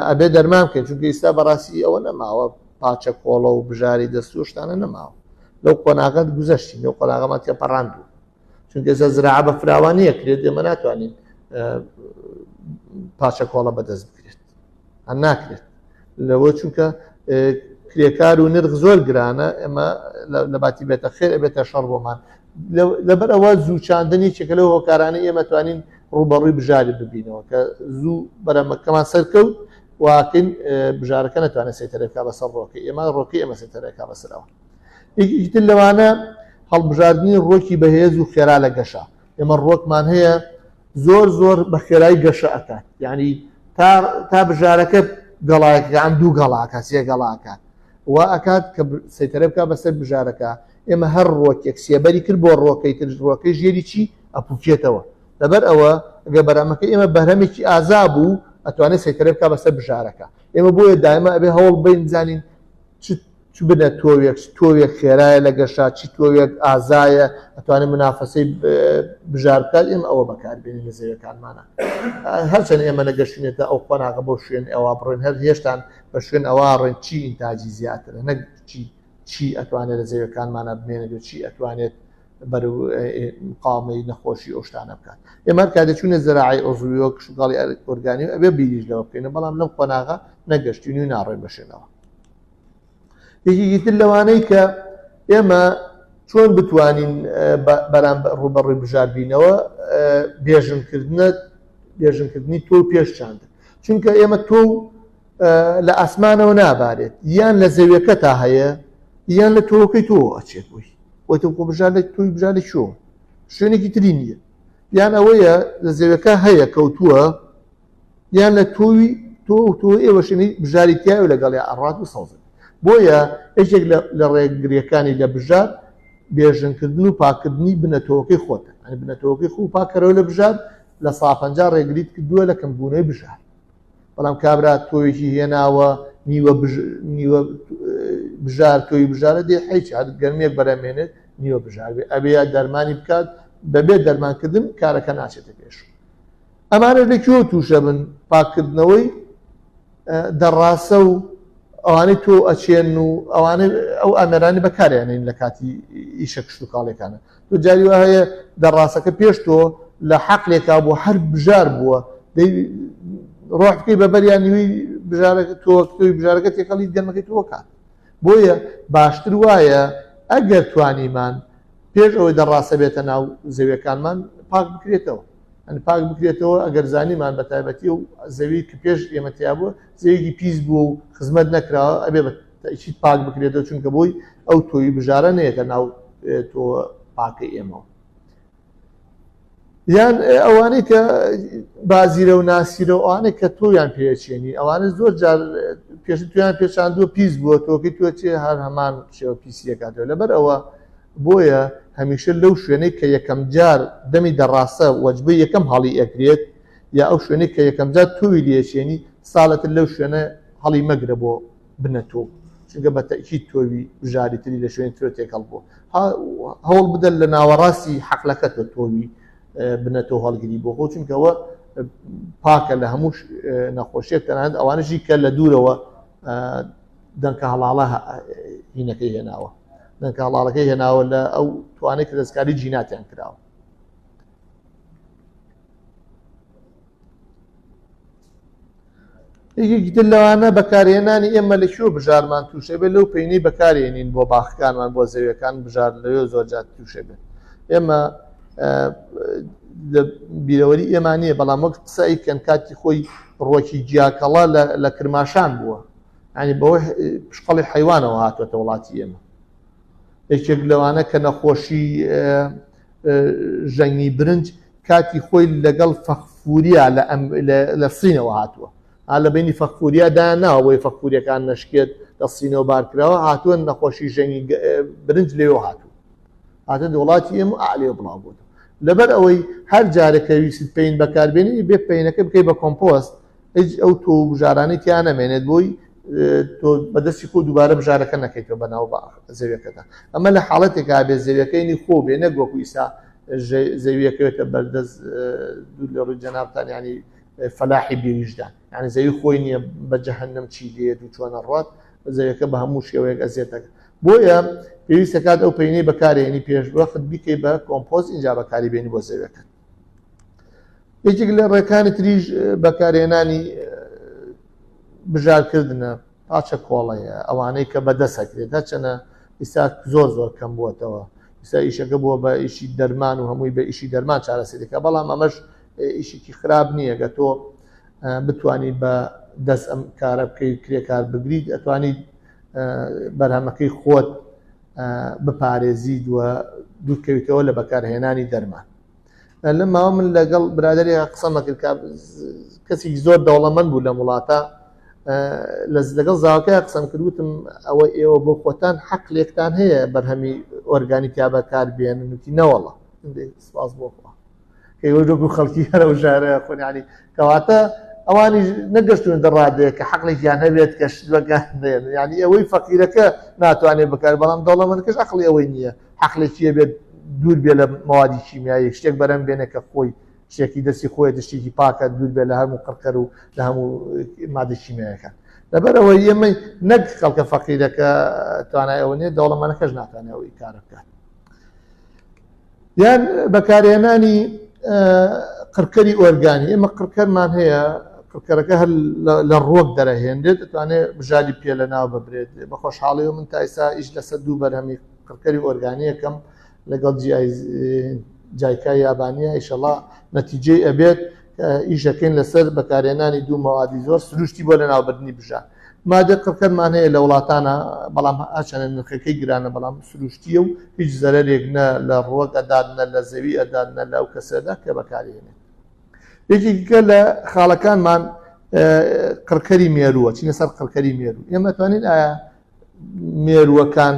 ئەبێ دەرمان بکەین، چونکە ئێستا بەڕاستی ئەوە نەماوە، پاچە کۆڵە و بژاری دەست و شتانە نەماوە. لەو قۆناغەت گوزەشتین، لەو قۆناغەمان تێپەڕاندوو، چونکە ئێستا زراعە بە فراوانیە کرێت، ئێمە ناتوانین پاچە کۆڵە بەدەست بکرێت، هەر ناکرێت لەوە، چونکە کرێکار و نرخ زۆر گرانە. ئێمە لە باتی بێتە خێر ئەبێتە شەڕ بۆمان. لەبەر ئەوە زوو چاندن یەکێکە لەو هۆکارانەی ئێمە توانین ڕووبەڕووی بژاری ببینەوە، کە زوو بەرەمەکەمان سەرکەوت واکەین بژارەکە نەتوانێت سەیتەرە بکات بەسەر ڕۆکەی ئێمە، ڕۆکەی ئێمە سەیتەرە بکات بەسەرەوە. یەکێکی تر لەوانە هەڵبژاردنی ڕۆکی بەهێز و خێرا لە گەشە. ئێمە ڕۆکمان هەیە زۆر زۆر بە خێرایی گەشە ئەکات، یعنی تا بژارەکە گەڵاکە دوو گەڵاکە سێ گەڵاکە وا ئەکات کە سەیتەرە بکات بەسەر بژارەکە. ئێمە هەر ڕۆکێک سێبەری کرد بۆ ڕۆکەی تر، ڕۆکەی ژێری چی ئەپوکێتەوە. لەبەر ئەوە ئەگەر بەرهەمەکە ئێمە بەرهەمێکی ئازا بوو ئەتوانێت سەیتەرە بکات بەسەر بژارەکە. ئێمە بۆیە دایمە ئەبێ هەوڵ بەین بزانین چ بنە تۆوێک، چ تۆوێک خێرایە لە گەشە، چ تۆوێک ئازایە ئەتوانێت منافەسەی بژار بکات. ئێمە ئەوە بەکاربێنین لە زەویەکانمانە. هەرچەند ئێمە نەگەشتینێتە ئەو قۆناغە بۆ شوێن ئەوە بڕۆین، هەر هێشتان بە شوێن ئەوە ڕۆین چی ئینتاجی زیاترە، نەک چی ئەتوانێت لە زەویەکانمانە بمێنێت و چی ئەتوانێت بەرەو مقاومەی نەخۆشی ئەو شتانە بکات. ئێمە هەر کاتێک چوونە زەراعی عضوی و کشتوکاڵی ئۆرگانی و ئەبێ بیریش لەوە بکەینەوە، بەڵام لەم قۆناغە نەگەشتین و ناڕۆین بە شوێنەوە. یەکێکی تر لەوانەی کە ئێمە چۆن بتوانین بەرامبەر ڕووبەڕووی بژار بینەوە، بێژنکردنی تۆ پێش چاندن، چونکە ئێمە تۆ لە ئاسمانەوە نابارێت، یان لە زەویەکە تا هەیە یان لە تۆکەی تۆ ئەچێت بووی بۆی تۆ خۆ بژار لە تۆی بژار لە کوێوە، شوێنێکی تری نییە. یان ئەوەیە لە زەویەکە هەیە کەوتووە، یان لە تۆوی تۆ و تۆ ئێوە شوێنی بژاری تایە و لەگەڵیا ئەڕات و سەوزن. بۆیە یەکێک لە ڕێگریەکانی لە بژار بێژنکردن و پاکردنی بنەتۆکەی خۆتە، یعنی بنەتۆکەی خۆ پاکەرەوە لە بژار 50% ڕێگریت کردووە لە کەمبوونەوەی بژار. بەڵام کابرا تۆوێکی هێناوە نیوە نیوە بژار تۆی بژارە دێ هیچ هەر گەرمیەک بەرەمێنێت نیوە بژار بێ، ئەبێ یا دەرمانی بکات، بەبێ دەرمانکردن کارەکە ناچێتە پێش. ئەمانە لە کوێ تووشە بن؟ پاکردنەوەی دەڕاسە و ئەوانەی تۆ ئەچێن و ئەوانەی ئەو ئامێرانی بەکاریانین لە کاتی ئیشە کشتوکاڵیەکانە. تۆ جاری وا هەیە دەڕاسەکە پێش تۆ لە حەقلێکا بوو هەر بژار بووە، دەی ڕۆح بکەی بە بەریان نیوەی بژارەکە تۆ تۆی بژارەکە تێکەڵی گەنمەکەی تۆ کات. بۆیە باشتر وایە ئەگەر توانیمان پێش ئەوەی دەڕاسە بێتە ناو زەویەکانمان پاک بکرێتەوە، یعنی پاک بکرێتەوە. ئەگەر زانیمان بە تایبەتی و زەوی کە پێش ئێمە تیا بووە زەویەکی پیس بووە و خزمەت نەکراوە، ئەبێ بە تەئکید پاک بکرێتەوە چونکە بۆی ئەو تۆوی بژارە نەیەتە ناو تۆ پاکەی ئێمەوە. یان ئەوانەی کە بازیرە و ناسیرە و ئەوانەی کە تۆیان پێچێنی ئەوانە زۆر جار پێش تویان پێچاندووە پیس بووە تۆکەی تۆ چێ هەر هەمان شێوە پیسیەکاتەوە. لەبەر ئەوە بۆیە هەمیشە لەو شوێنەی کە یەکەم جار دەمی دەڕاسە وەجبەی یەکەم هەڵی ئەکرێت یا ئەو شوێنەی کە یەکەم جار تۆوی لێچێنی ساڵەتر لەو شوێنە هەڵی مەگرە بۆ بنە تۆو، چونکە بە تەئکید تۆوی بژاری تری لە شوێنی ترۆ تێکەڵ بووە. هەوڵ بدە لە ناوەڕاستی حەقلەکە تۆ تۆوی بنە تۆ هەڵگری بۆ خۆ، چونکە ئەوە پاکە لە هەموو نەخۆشیەک، تەنانەت ئەوانەشی کە لە دوورەوە دەنکە هەڵاڵە هینەکەی هێناوە، دەنکە هەڵاڵەکەی هێناوە لە ئەو توانێک کە دەستکاری جیناتیان کراوە. یەکێکی تر لەوانە بەکارهێنانی ئێمە لە کوێ بژارمان تووشە بێت لەو پەینەی بەکارێنین بۆ باخەکانمان بۆ زەویەکان بژار لەوێ زۆر جار تووشە بێت. ئێمە لە بیرەوەری ئێمە نییە، بەڵام وەک قسە ئەیکەن کاتی خۆی ڕۆکی گیاکەڵە لە کرماشان بووە، یعنی بەوە پشقەڵی حیوانەوە هاتووەتە وڵاتی ئێمە. یەکێک لەوانە کە نەخۆشی ژەنگی برنج کاتی خۆی لەگەڵ فەخفوریا لە سینەوە هاتووە، لە بینی فەخفوریا دایان ناوە بۆی فەخفوریەکان نەشکێت، لە سینەوە بارکراوە هاتووە، نەخۆشی ژەنگی برنج لێوە هاتووە، هاتە وڵاتی ئێمە ئالێ بڵاو بووە. لەبەر ئەوەی هەر جارێک کە ویست پەین بەکاربێنی بێ پەینەکە بکەی بە کۆمپۆست، هیچ ئەو تۆ و بژارانەی تیا نەمێنێت بۆی تۆ بەدەستی خۆ دووبارە بژارەکە نەکەیتەوە بەناو زەویەکەدا. ئەمە لە حاڵەتێکا بێ زەویەکەی خۆ بێ، نەک وەکو ئیسا زەویەکەوێتە بەردەست دوور لە ڕووی جەنابتان، ینی فەلاحی بێویژدان، یعنی زەوی خۆی نییە بە جەهەنەم چی لێت و چۆنە ڕوات، زەویەکە بە هەموو شێوەیەک ئەزیەتەکە. بۆیە پێویستە کات ئەو پەینەی بەکارێنی پێش وەخت بیکەی بە کۆمپۆست اینجا بەکاری بێنی بۆ زەویەکە. یەکێک لە ڕێکانی تریش بەکارهێنانی بژارکردنە، پاچە کۆڵەیە، ئەوانەی کە بەدەست ئەکرێت، هەرچەنە ئیستا زۆر زۆر کەم بووەتەوە، ئیستا ئیشەکە بووە بە ئیشی دەرمان و هەمووی بە ئیشی دەرمان چارەسەری دەکات، بەڵام ئەمەش ئیشێکی خراپ نییە کە تۆ بتانی بە دەست ئەم کارە بکەیت، کرێکار بگریت، ئەتوانیت بەرهەمەکەی خۆت بپارێزیت و دوورکەویتەوە لە بەکارهێنانی دەرمان. لە ماوە من لەگەڵ برادری قسەمە کرد کە کەسێکی زۆر دەوڵەمەند بوو لەم وڵاتە، لەگەڵ زاوەکەی قسەم کرد، وتم ئەوە ئێوە بۆ خۆتان حەقلێکتان هەیە بەرهەمی ئۆرگانیکیا بەکار بێنن؟ وتی نەوەڵا، سپاس بۆ خوا کە ئێوە وەکو خەڵکی هەرە و ژارە خۆن، یعنی کەواتە ئەوانیش نەگەشتون دەڕادەیە کە حەقلێکیان هەبێت کە شت بەکار بێنن، یعنی ئەوەی فەقیرەکە ناتوانێت بکار، بەڵام دەوڵەمەندەکەش عەقڵی ئەوەی نییە حەقلێکی هەبێت دوور بێ لە مەوادی کیمیایی، شتێک بەرەم بێنێ کە خۆی شتێکی دەستی خۆیەتی، شتێکی پاکە، دوور بێ لە هەموو قڕکەر و لە هەموو مادە کیمیایەکان. لەبەرەوەی ئێمە نەک خەڵکە فەقیرەکە توانای ئەوە نییە، دەوڵەمەنەکەش ناتوانێت ئەو کارە بکات. یان بەکارهێنانی قڕکەری ئۆرگانی، ئێمە قڕکەرمان هەیە، قڕکەرەکە هەر لە ڕووەک دەرەهێنرێت، دەتوانێت بژاری پێ لە ناو ببرێت. بە خۆشحاڵیەوە من تا ئێستا ئیش لەسەر دوو بەرهەمی قڕکەری ئۆرگانیەکەم لەگەڵ جایکای یابانیە، ئیشەڵا نەتیجەی ئەبێت ئیشەکەین لەسەر بەکارهێنانی دوو مەوادی زۆر سروشتی بۆ لەناوبردنی بژار. مادە قڕکەرمان هەیە لە وڵاتانە، بەڵام هەرچەندە نرخەکەی گرانە، بەڵام سروشتیە و هیچ زەرەرێک نە لە ڕووەک ئەدات، نە لە زەوی ئەدات، نە لە ئەو کەسەدا کە بەکارهێنێت. یەکێکە لە خاڵەکانمان قڕکەری مێرووە، چینە سەر قڕکەری مێروو. ئێمە توانین ئایا مێرووەکان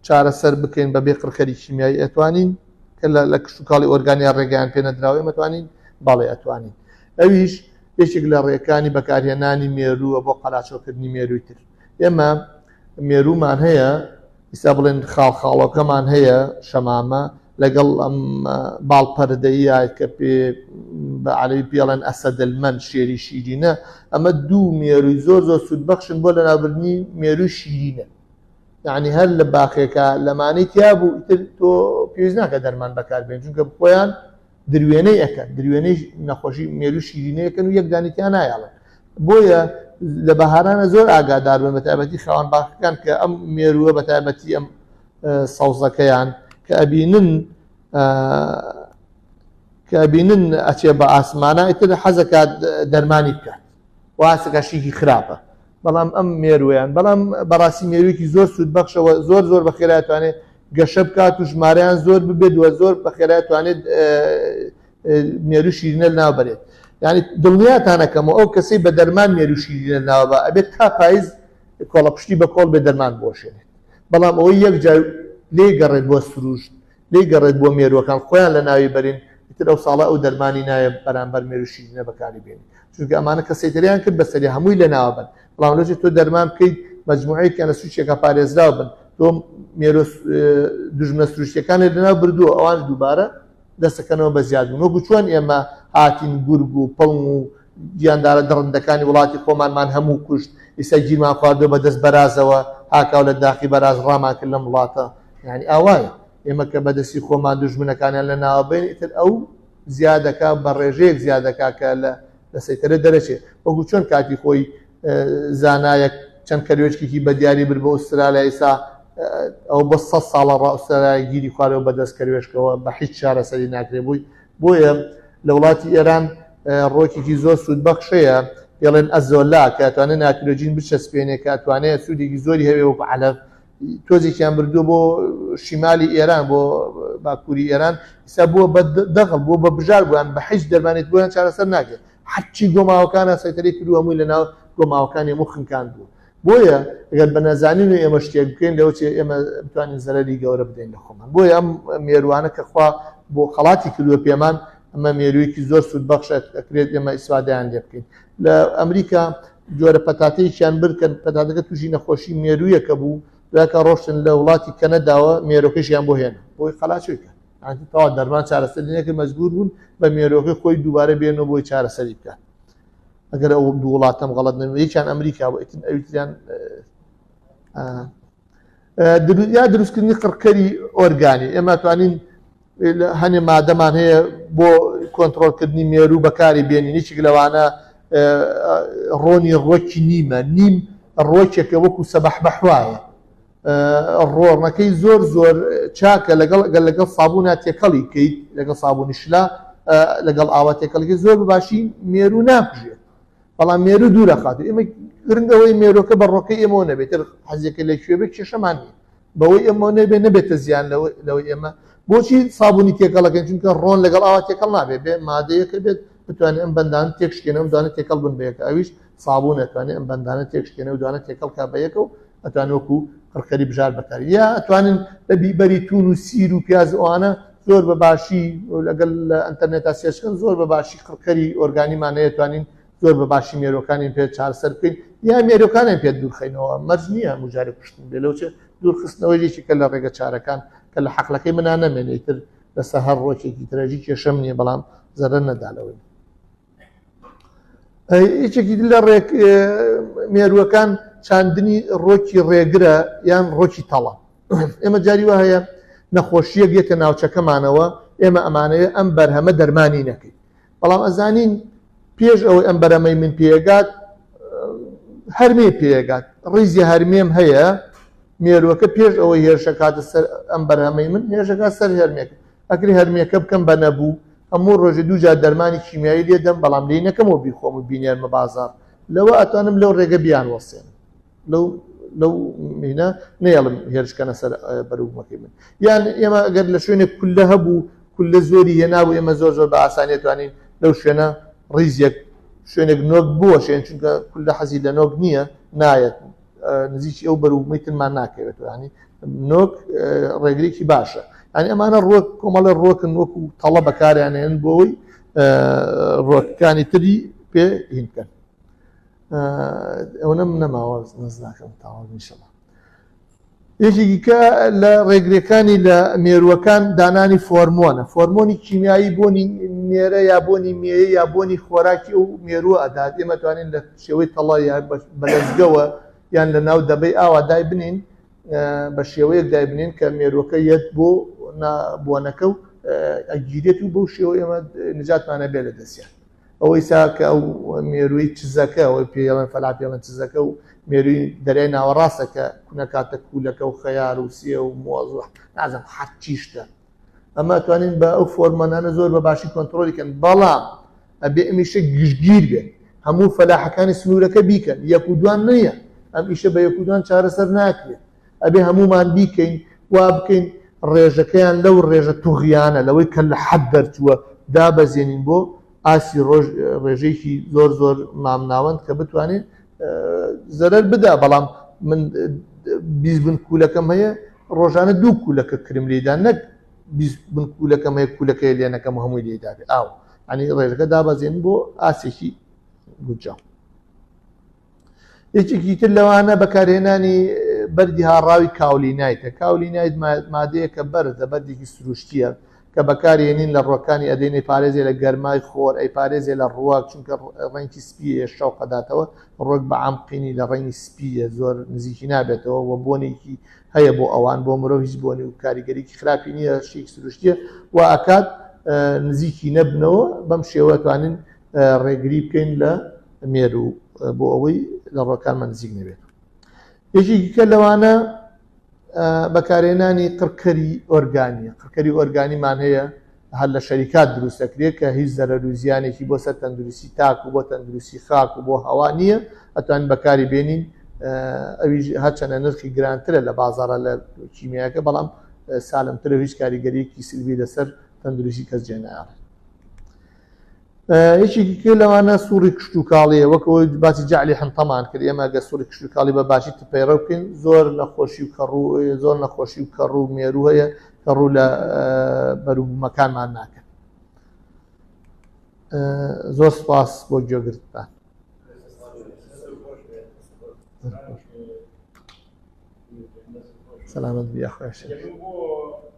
چارەسەر بکەین بەبێ قڕکەری کیمیایی؟ ئەتوانین کە لە کشتوکاڵی ئۆرگانیا ڕێگەیان پێ نەدراوە، ئێمە توانین؟ بەڵێ ئەتوانین. ئەویش یەکێک لە ڕێکانی بەکارهێنانی مێرووە بۆ قەلاچۆکردنی مێرووی تر. ئێمە مێروومان هەیە، ئیستا بڵێن خاڵخاڵۆکەمان هەیە، شەمامە لەگەڵ ئەم باڵپەردەیە کە پێ بە عەرەبی پێڵێن ئەسەدلمەن، شێری شیرینە. ئەمە دوو مێرووی زۆر زۆر سوودبەخشن بۆ لەناوبردنی مێرووی شیرینە. یعنی هەر لە باخێکە لەمانەی تیا بوو ئیتر تۆ پێویست ناکە دەرمان بەکاربێن، چونکە خۆیان دروێنەی ئەکەن، دروێنەی نەخۆشی مێروو شیرینەیەکەن و یەک دانیتیان نایەڵن. بۆیە لە بەهارانە زۆر ئاگادار بن، بە تایبەتی خاوەن باخەکان کە ئەم مێرووە، بە تایبەتی ئەم سەوزەکەیان کە ئەبینن، کە ئەبینن ئەچێ بە ئاسمانە، ئیتر حەزەکات دەرمانی بکات، واسەکە شتێکی خراپە. بەڵام ئەم مێرویان بەڵام بەڕاستی مێروێکی زۆر سوود بەخشەوە زۆر زۆر بە خێرای توانێت گەشە بکات و ژمارەیان زۆر ببێت و زۆر بە خێرای توانێت مێرو شیرینە لەناو بەرێت یعنی دڵنیاتانەکەم و ئەو کەسەی بە دەرمان مێرو شیرینە ناوە ئەبێت تا پایز کۆڵە پشتی بە کۆڵ بێ دەرمان بۆشێنێت بەڵام ئەوەی یەکجار لێ گەڕێت بۆ سروشت لێ گەڕێت بۆ مێروەکان خۆیان لە ناوی بەرین ئیتر ئەو ساڵە ئەو دەرمانی نایە بەرامبەر مێرو شیرینە بەکاری بێنی چونکە ئەمانە کە سەیتەریان کرد بەسەری هەمووی لە ناوە بن بەڵام لەجێ تۆ دەرمان بکەیت مەجموعەیەکیان لە سوچێکا پارێزراو بن تۆ مێرۆ دوژمنە سروشتیەکانت لەناو بردووە ئەوان دووبارە دەستەکەنەوە بە زیادبوون وەکو چۆن ئێمە هاتین گورگ و پڵنگ و گیاندارە دڕندەکانی وڵاتی خۆمانمان هەموو کوشت ئیستا گیرمان خواردووە بە دەست بەرازەوە هاکاو لە داخی بەراز ڕامان کرد لەم وڵاتە یعنی ئاوایە ئێمە کە بەدەستی خۆمان دوژمنەکانیان لە ناوە بین ئیتر ئەو زیادەکە بە ڕێژەیەک زیادەکا کە لە لە سەیتەرە دەرەچێ وەکو چۆن کاتی خۆی زانایەک چەند کەروێشکێکی بە دیاری برد بۆ ئوسترالیا ئیسا ئەو بە سە ساڵە ڕا ئوسترالیا گیری خوارەوە بەدەست کەروێشکەوە بە هیچ چارەسەری ناکرێ بووی بۆیە لە وڵاتی ئێران ڕۆکێکی زۆر سوودبەخشەیە پێڵێن ئەزۆلا کە ئەتوانێت ناترۆجین بچەسپێنێ کە ئەتوانێت سوودێکی زۆری هەبێ وەکو عەلەف تۆزێکیان بردووە بۆ شیمالی ئێران بۆ باکووری ئێران ئیستا بووە بە دەغڵ بووە بە بژار بوویان بە هیچ دەرمانێک بۆیان چارەسەر ناکرێت هەرچی گۆماوەکانە سەیتەرەی کردووە هەمووی لەناو گۆماوەکانی هەموو خنکان بووە بۆیە ئەگەر بە نەزانین و ئێمە شتێک بکەین لەوە چێ ئێمە بتوانین زەرەری گەورە بدەین لە خۆمان بۆیە ئەم مێروانە کە خوا بۆ خەڵاتی کردووە پێمان ئەمە مێروویەکی زۆر سوودبەخشە ئەکرێت ئێمە ئیسفادەیان لێ بکەین لە ئەمریکا جۆرە پەتاتەیەکیان برد کە پەتاتەکە تووشی نەخۆشی مێروویەکە بوو دوایکە ڕۆشتن لە وڵاتی کەنەداوە مێرۆکەشیان بۆ هێنا بۆی قەلاچۆی کرد ئەنتی تەوا دەرمان چارەسەری نەکرد مەجبور بوون بە مێرۆکەی خۆی دووبارە بێنەوە بۆی چارەسەری بکات ئەگەر ئەو دوو وڵاتەم غەڵەت نەبێ یەکیان ئەمریکا بوو ئیتر ئەوی تریان یا دروستکردنی قڕکەری ئۆرگانی ئێمە توانین هەنێ مادەمان هەیە بۆ کۆنتترۆلکردنی مێرو بەکاری بێنین یەکێک لەوانە ڕۆنی ڕۆکی نیمە نیم ڕۆکێکە وەکو سەبەح بەحوایە ڕۆڕنەکەی زۆر زۆر چاکە لەگەڵ گەل لەگەڵ سابوونە تێکەڵی کەیت لەگەڵ سابوونی شلە لەگەڵ ئاوا تێکەڵی زۆر باشی مێرو ناکوژێت بەڵام مێرو دوورە خات ئێمە گرنگەوەی مێرۆکە بە ڕۆکەی ئێمەوە نەبێت حەزێکە لە کوێ بێت کێشەمان نییە بەوەی ئێمە نەبێ نەبێتە زیان لەوەی ئێمە بۆچی سابوونی تێکەڵەکەن چونکە ڕۆن لەگەڵ ئاوا تێکەڵ نابێت بێ مادەیەکە بێت بتوانێت ئەم بەندان تێکشکێنە و دوانە تێکەڵ بن بەیەکە ئەویش سابوون ئەتوانێت ئەم بەندانە تێکشکێنە و دوانە تێکەڵ کا بەیەکە و ئەتوانێت وەکو قڕکەری بژار بەکاری یا ئەتوانن لە بیبەری تون و سیر و پیاز ئەوانە زۆر بە باشی لەگەڵ لە ئەتەرنێتا سێرچکەن زۆر بە باشی قڕکەری ئۆرگانیمان هەیە توانین زۆر بە باشی مێرۆکانیان پێ چارەسەر بکەین یا مێرۆکانیان پێ دوورخەینەوە مەرج نییە هەموو جارێک کوشتن بێ لەو چێ دوورخستنەوەی یەکێکە لە ڕێگە چارەکان کە لە حەقلەکەی منا نەمێنێ ئیتر لەسەر هەر ڕۆکێکی ترەژی کێشەم نییە بەڵام زەرەر نەدا لەوەی یەکێکی لە ڕێک مێروەکان چاندنی ڕۆکی ڕێگرە یان ڕۆکی تەڵە ئێمە جاری وا هەیە نەخۆشیەک یەتە ناوچەکەمانەوە ئێمە ئەمانەوێت ئەم بەرهەمە دەرمانی نەکەین بەڵام ئەزانین پێش ئەوەی ئەم بەرەمەی من پێگات هەرمێ پێگات ڕیزی هەرمێم هەیە مێروەکە پێش ئەوەی هێرشەکاتە سەر ئەم بەرهەمەی من هێرشەکات سەر هەرمێکە ئەکری هەرمێکە بکەم بە نەبوو هەموو ڕۆژێ دووجار دەرمانی کیمیایی لێ دەم بەڵام لێی نەکەمەوە بیخۆم و بینێرمە بازاڕ لەوە ئەتوانم لەو ڕێگە بیان وەستێنم لەو لەو مینە نەیەڵم هێرشکەنە سەر بەروبوومەکەی من یان ئێمە ئەگەر لە شوێنێک کوللە هەبوو کوللە زۆری هێنابوو ئێمە زۆر زۆر بە ئاسانی توانین لەو شوێنە ڕیزێک شوێنێک نۆک بوەشێن چونکە کوللە حەزی لە نۆک نییە نایەت نزیکی ئەو بەروبوومەی ترمان ناکەوێت ینی نۆک ڕێگرێکی باشە یعنی ئەمانە ڕۆک کۆمەڵە ڕۆکن وەکو تەڵە بەکاریانێن بۆی ڕۆکەکانی تری پێ هین بکەن ئەوەنەم نەماوە نەزناکەم تاوە نیشەڵە یەکێکی کە لە ڕێگرەکانی لە مێروەکان دانانی فۆرمۆنە فۆرمۆنی کیمیایی بۆنی نێرە یا بۆنی مێیە یا بۆنی خۆراکی ئەو مێروە ئەدات ئێمە توانین لە شێوەی تەڵە یا بەلەزگەوە یان لە ناو دەبەی ئاوا دایبنین بە شێوەیەک دایبنین کە مێروەکە یەت بۆ بۆنەکە و ئەگیرێت و بەو شێوە ئێمە نجاتمانە بێ لە دەستیان ئەوەی سا کە ئەو مێرووی چزەکە ئەوەی پێڵێن فەلا پێڵێن چزەکە و مێرووی دەریای ناوەڕاستە کە کونەکاتە کوولەکە و خەیار و سێ و مۆز و نازم هەرچی شتە ئەمە توانین بە ئەو فۆرمەنانە زۆر بە باشی کۆنتترۆلی کەن بەڵام ئەبێ ئەمیشە گشتگیر بێت. هەموو فەلاحەکانی سنوورەکە بیکەن، یەک و دوان نییە، ئەم ئیشە بە یەک و دوان چارەسەر ناکرێت، ئەبێ هەموومان بیکەین، وا بکەین ڕێژەکەیان لەو ڕێژە توغیانە، لەوەی کە لە حەد دەرچووە دابەزێنین بۆ ئاستی ڕۆژ ڕێژەیەکی زۆر زۆر مامناوەند کە بتوانێت زەرەر بدا. بەڵام من 20 بن کولەکەم هەیە، ڕۆژانە دوو کولەکە کرم لێدا، نەک 20 بن کولەکەم هەیە کولەکەی لێ نەکەم و هەمووی لێدا بێ ئاو، یعنی ڕێژەکە دابەزێن بۆ ئاسێکی گونجاو. یەکێکی تر لەوانە بەکارهێنانی بەردی هاڕاوی کاولینایتە. کاولینایت مادەیەکە بەرزە، بەردێکی سروشتیە کە بەکارهێنین لە ڕوەکانی ئەدەین، ئەیپارێزێ لە گەرمای خۆر، ئەیپارێزێ لە ڕوەک، چونکە ڕەنگی سپیە شەوقەداتەوە، ڕوەک بە عام قینی لە ڕەنگی سپیە زۆر نزیکی نابێتەوە و بۆنێکی هەیە بۆ ئەوان، بۆ مرۆڤ هیچ بۆنی و کاریگەریکی خراپی نییە، شتێکی سروشتیە و ئەکات نزیکی نەبنەوە. بەم شێوە توانین ڕێگری بکەین لە مێرو بۆ ئەوەی لە ڕۆکانمان نزیک نەبێت. یەکێکی کە لەوانە بەکارهێنانی قڕکەری ئۆرگانیە. قڕکەری ئۆرگانیمان هەیە هەر لە شەریکات دروست دەکرێت کە هیچ زەرەر و زیانێکی بۆ سەر تەندروستی تاک و بۆ تەندروستی خاک و بۆ هەوا نییە، ئەتوانین بەکاری بێنین. ئەویش هەرچەندە نرخی گرانترە لە بازاڕە لە کیمیاکە، بەڵام سالمترە و هیچ کاریگەریەکی سلبی لەسەر تەندروستی کەس جێنایەڵێت. یەکێکی کە لەوانە سوڕی کشتوکاڵیە، وەک ئەوەی باسی جەعلی حنتەمان کرد، ئێمە ئەگەر سوڕی کشتوکاڵی بە باشی پەیڕەو بکەین زۆر نەخۆشی و کەڕوو، زۆر نەخۆشی و کەڕوو و مێروو هەیە کە ڕوو لە بەروبوومەکانمان ناکەن. زۆر سپاس بۆ گوێگرتتان. سەلامەت بی یاخوای شەریف.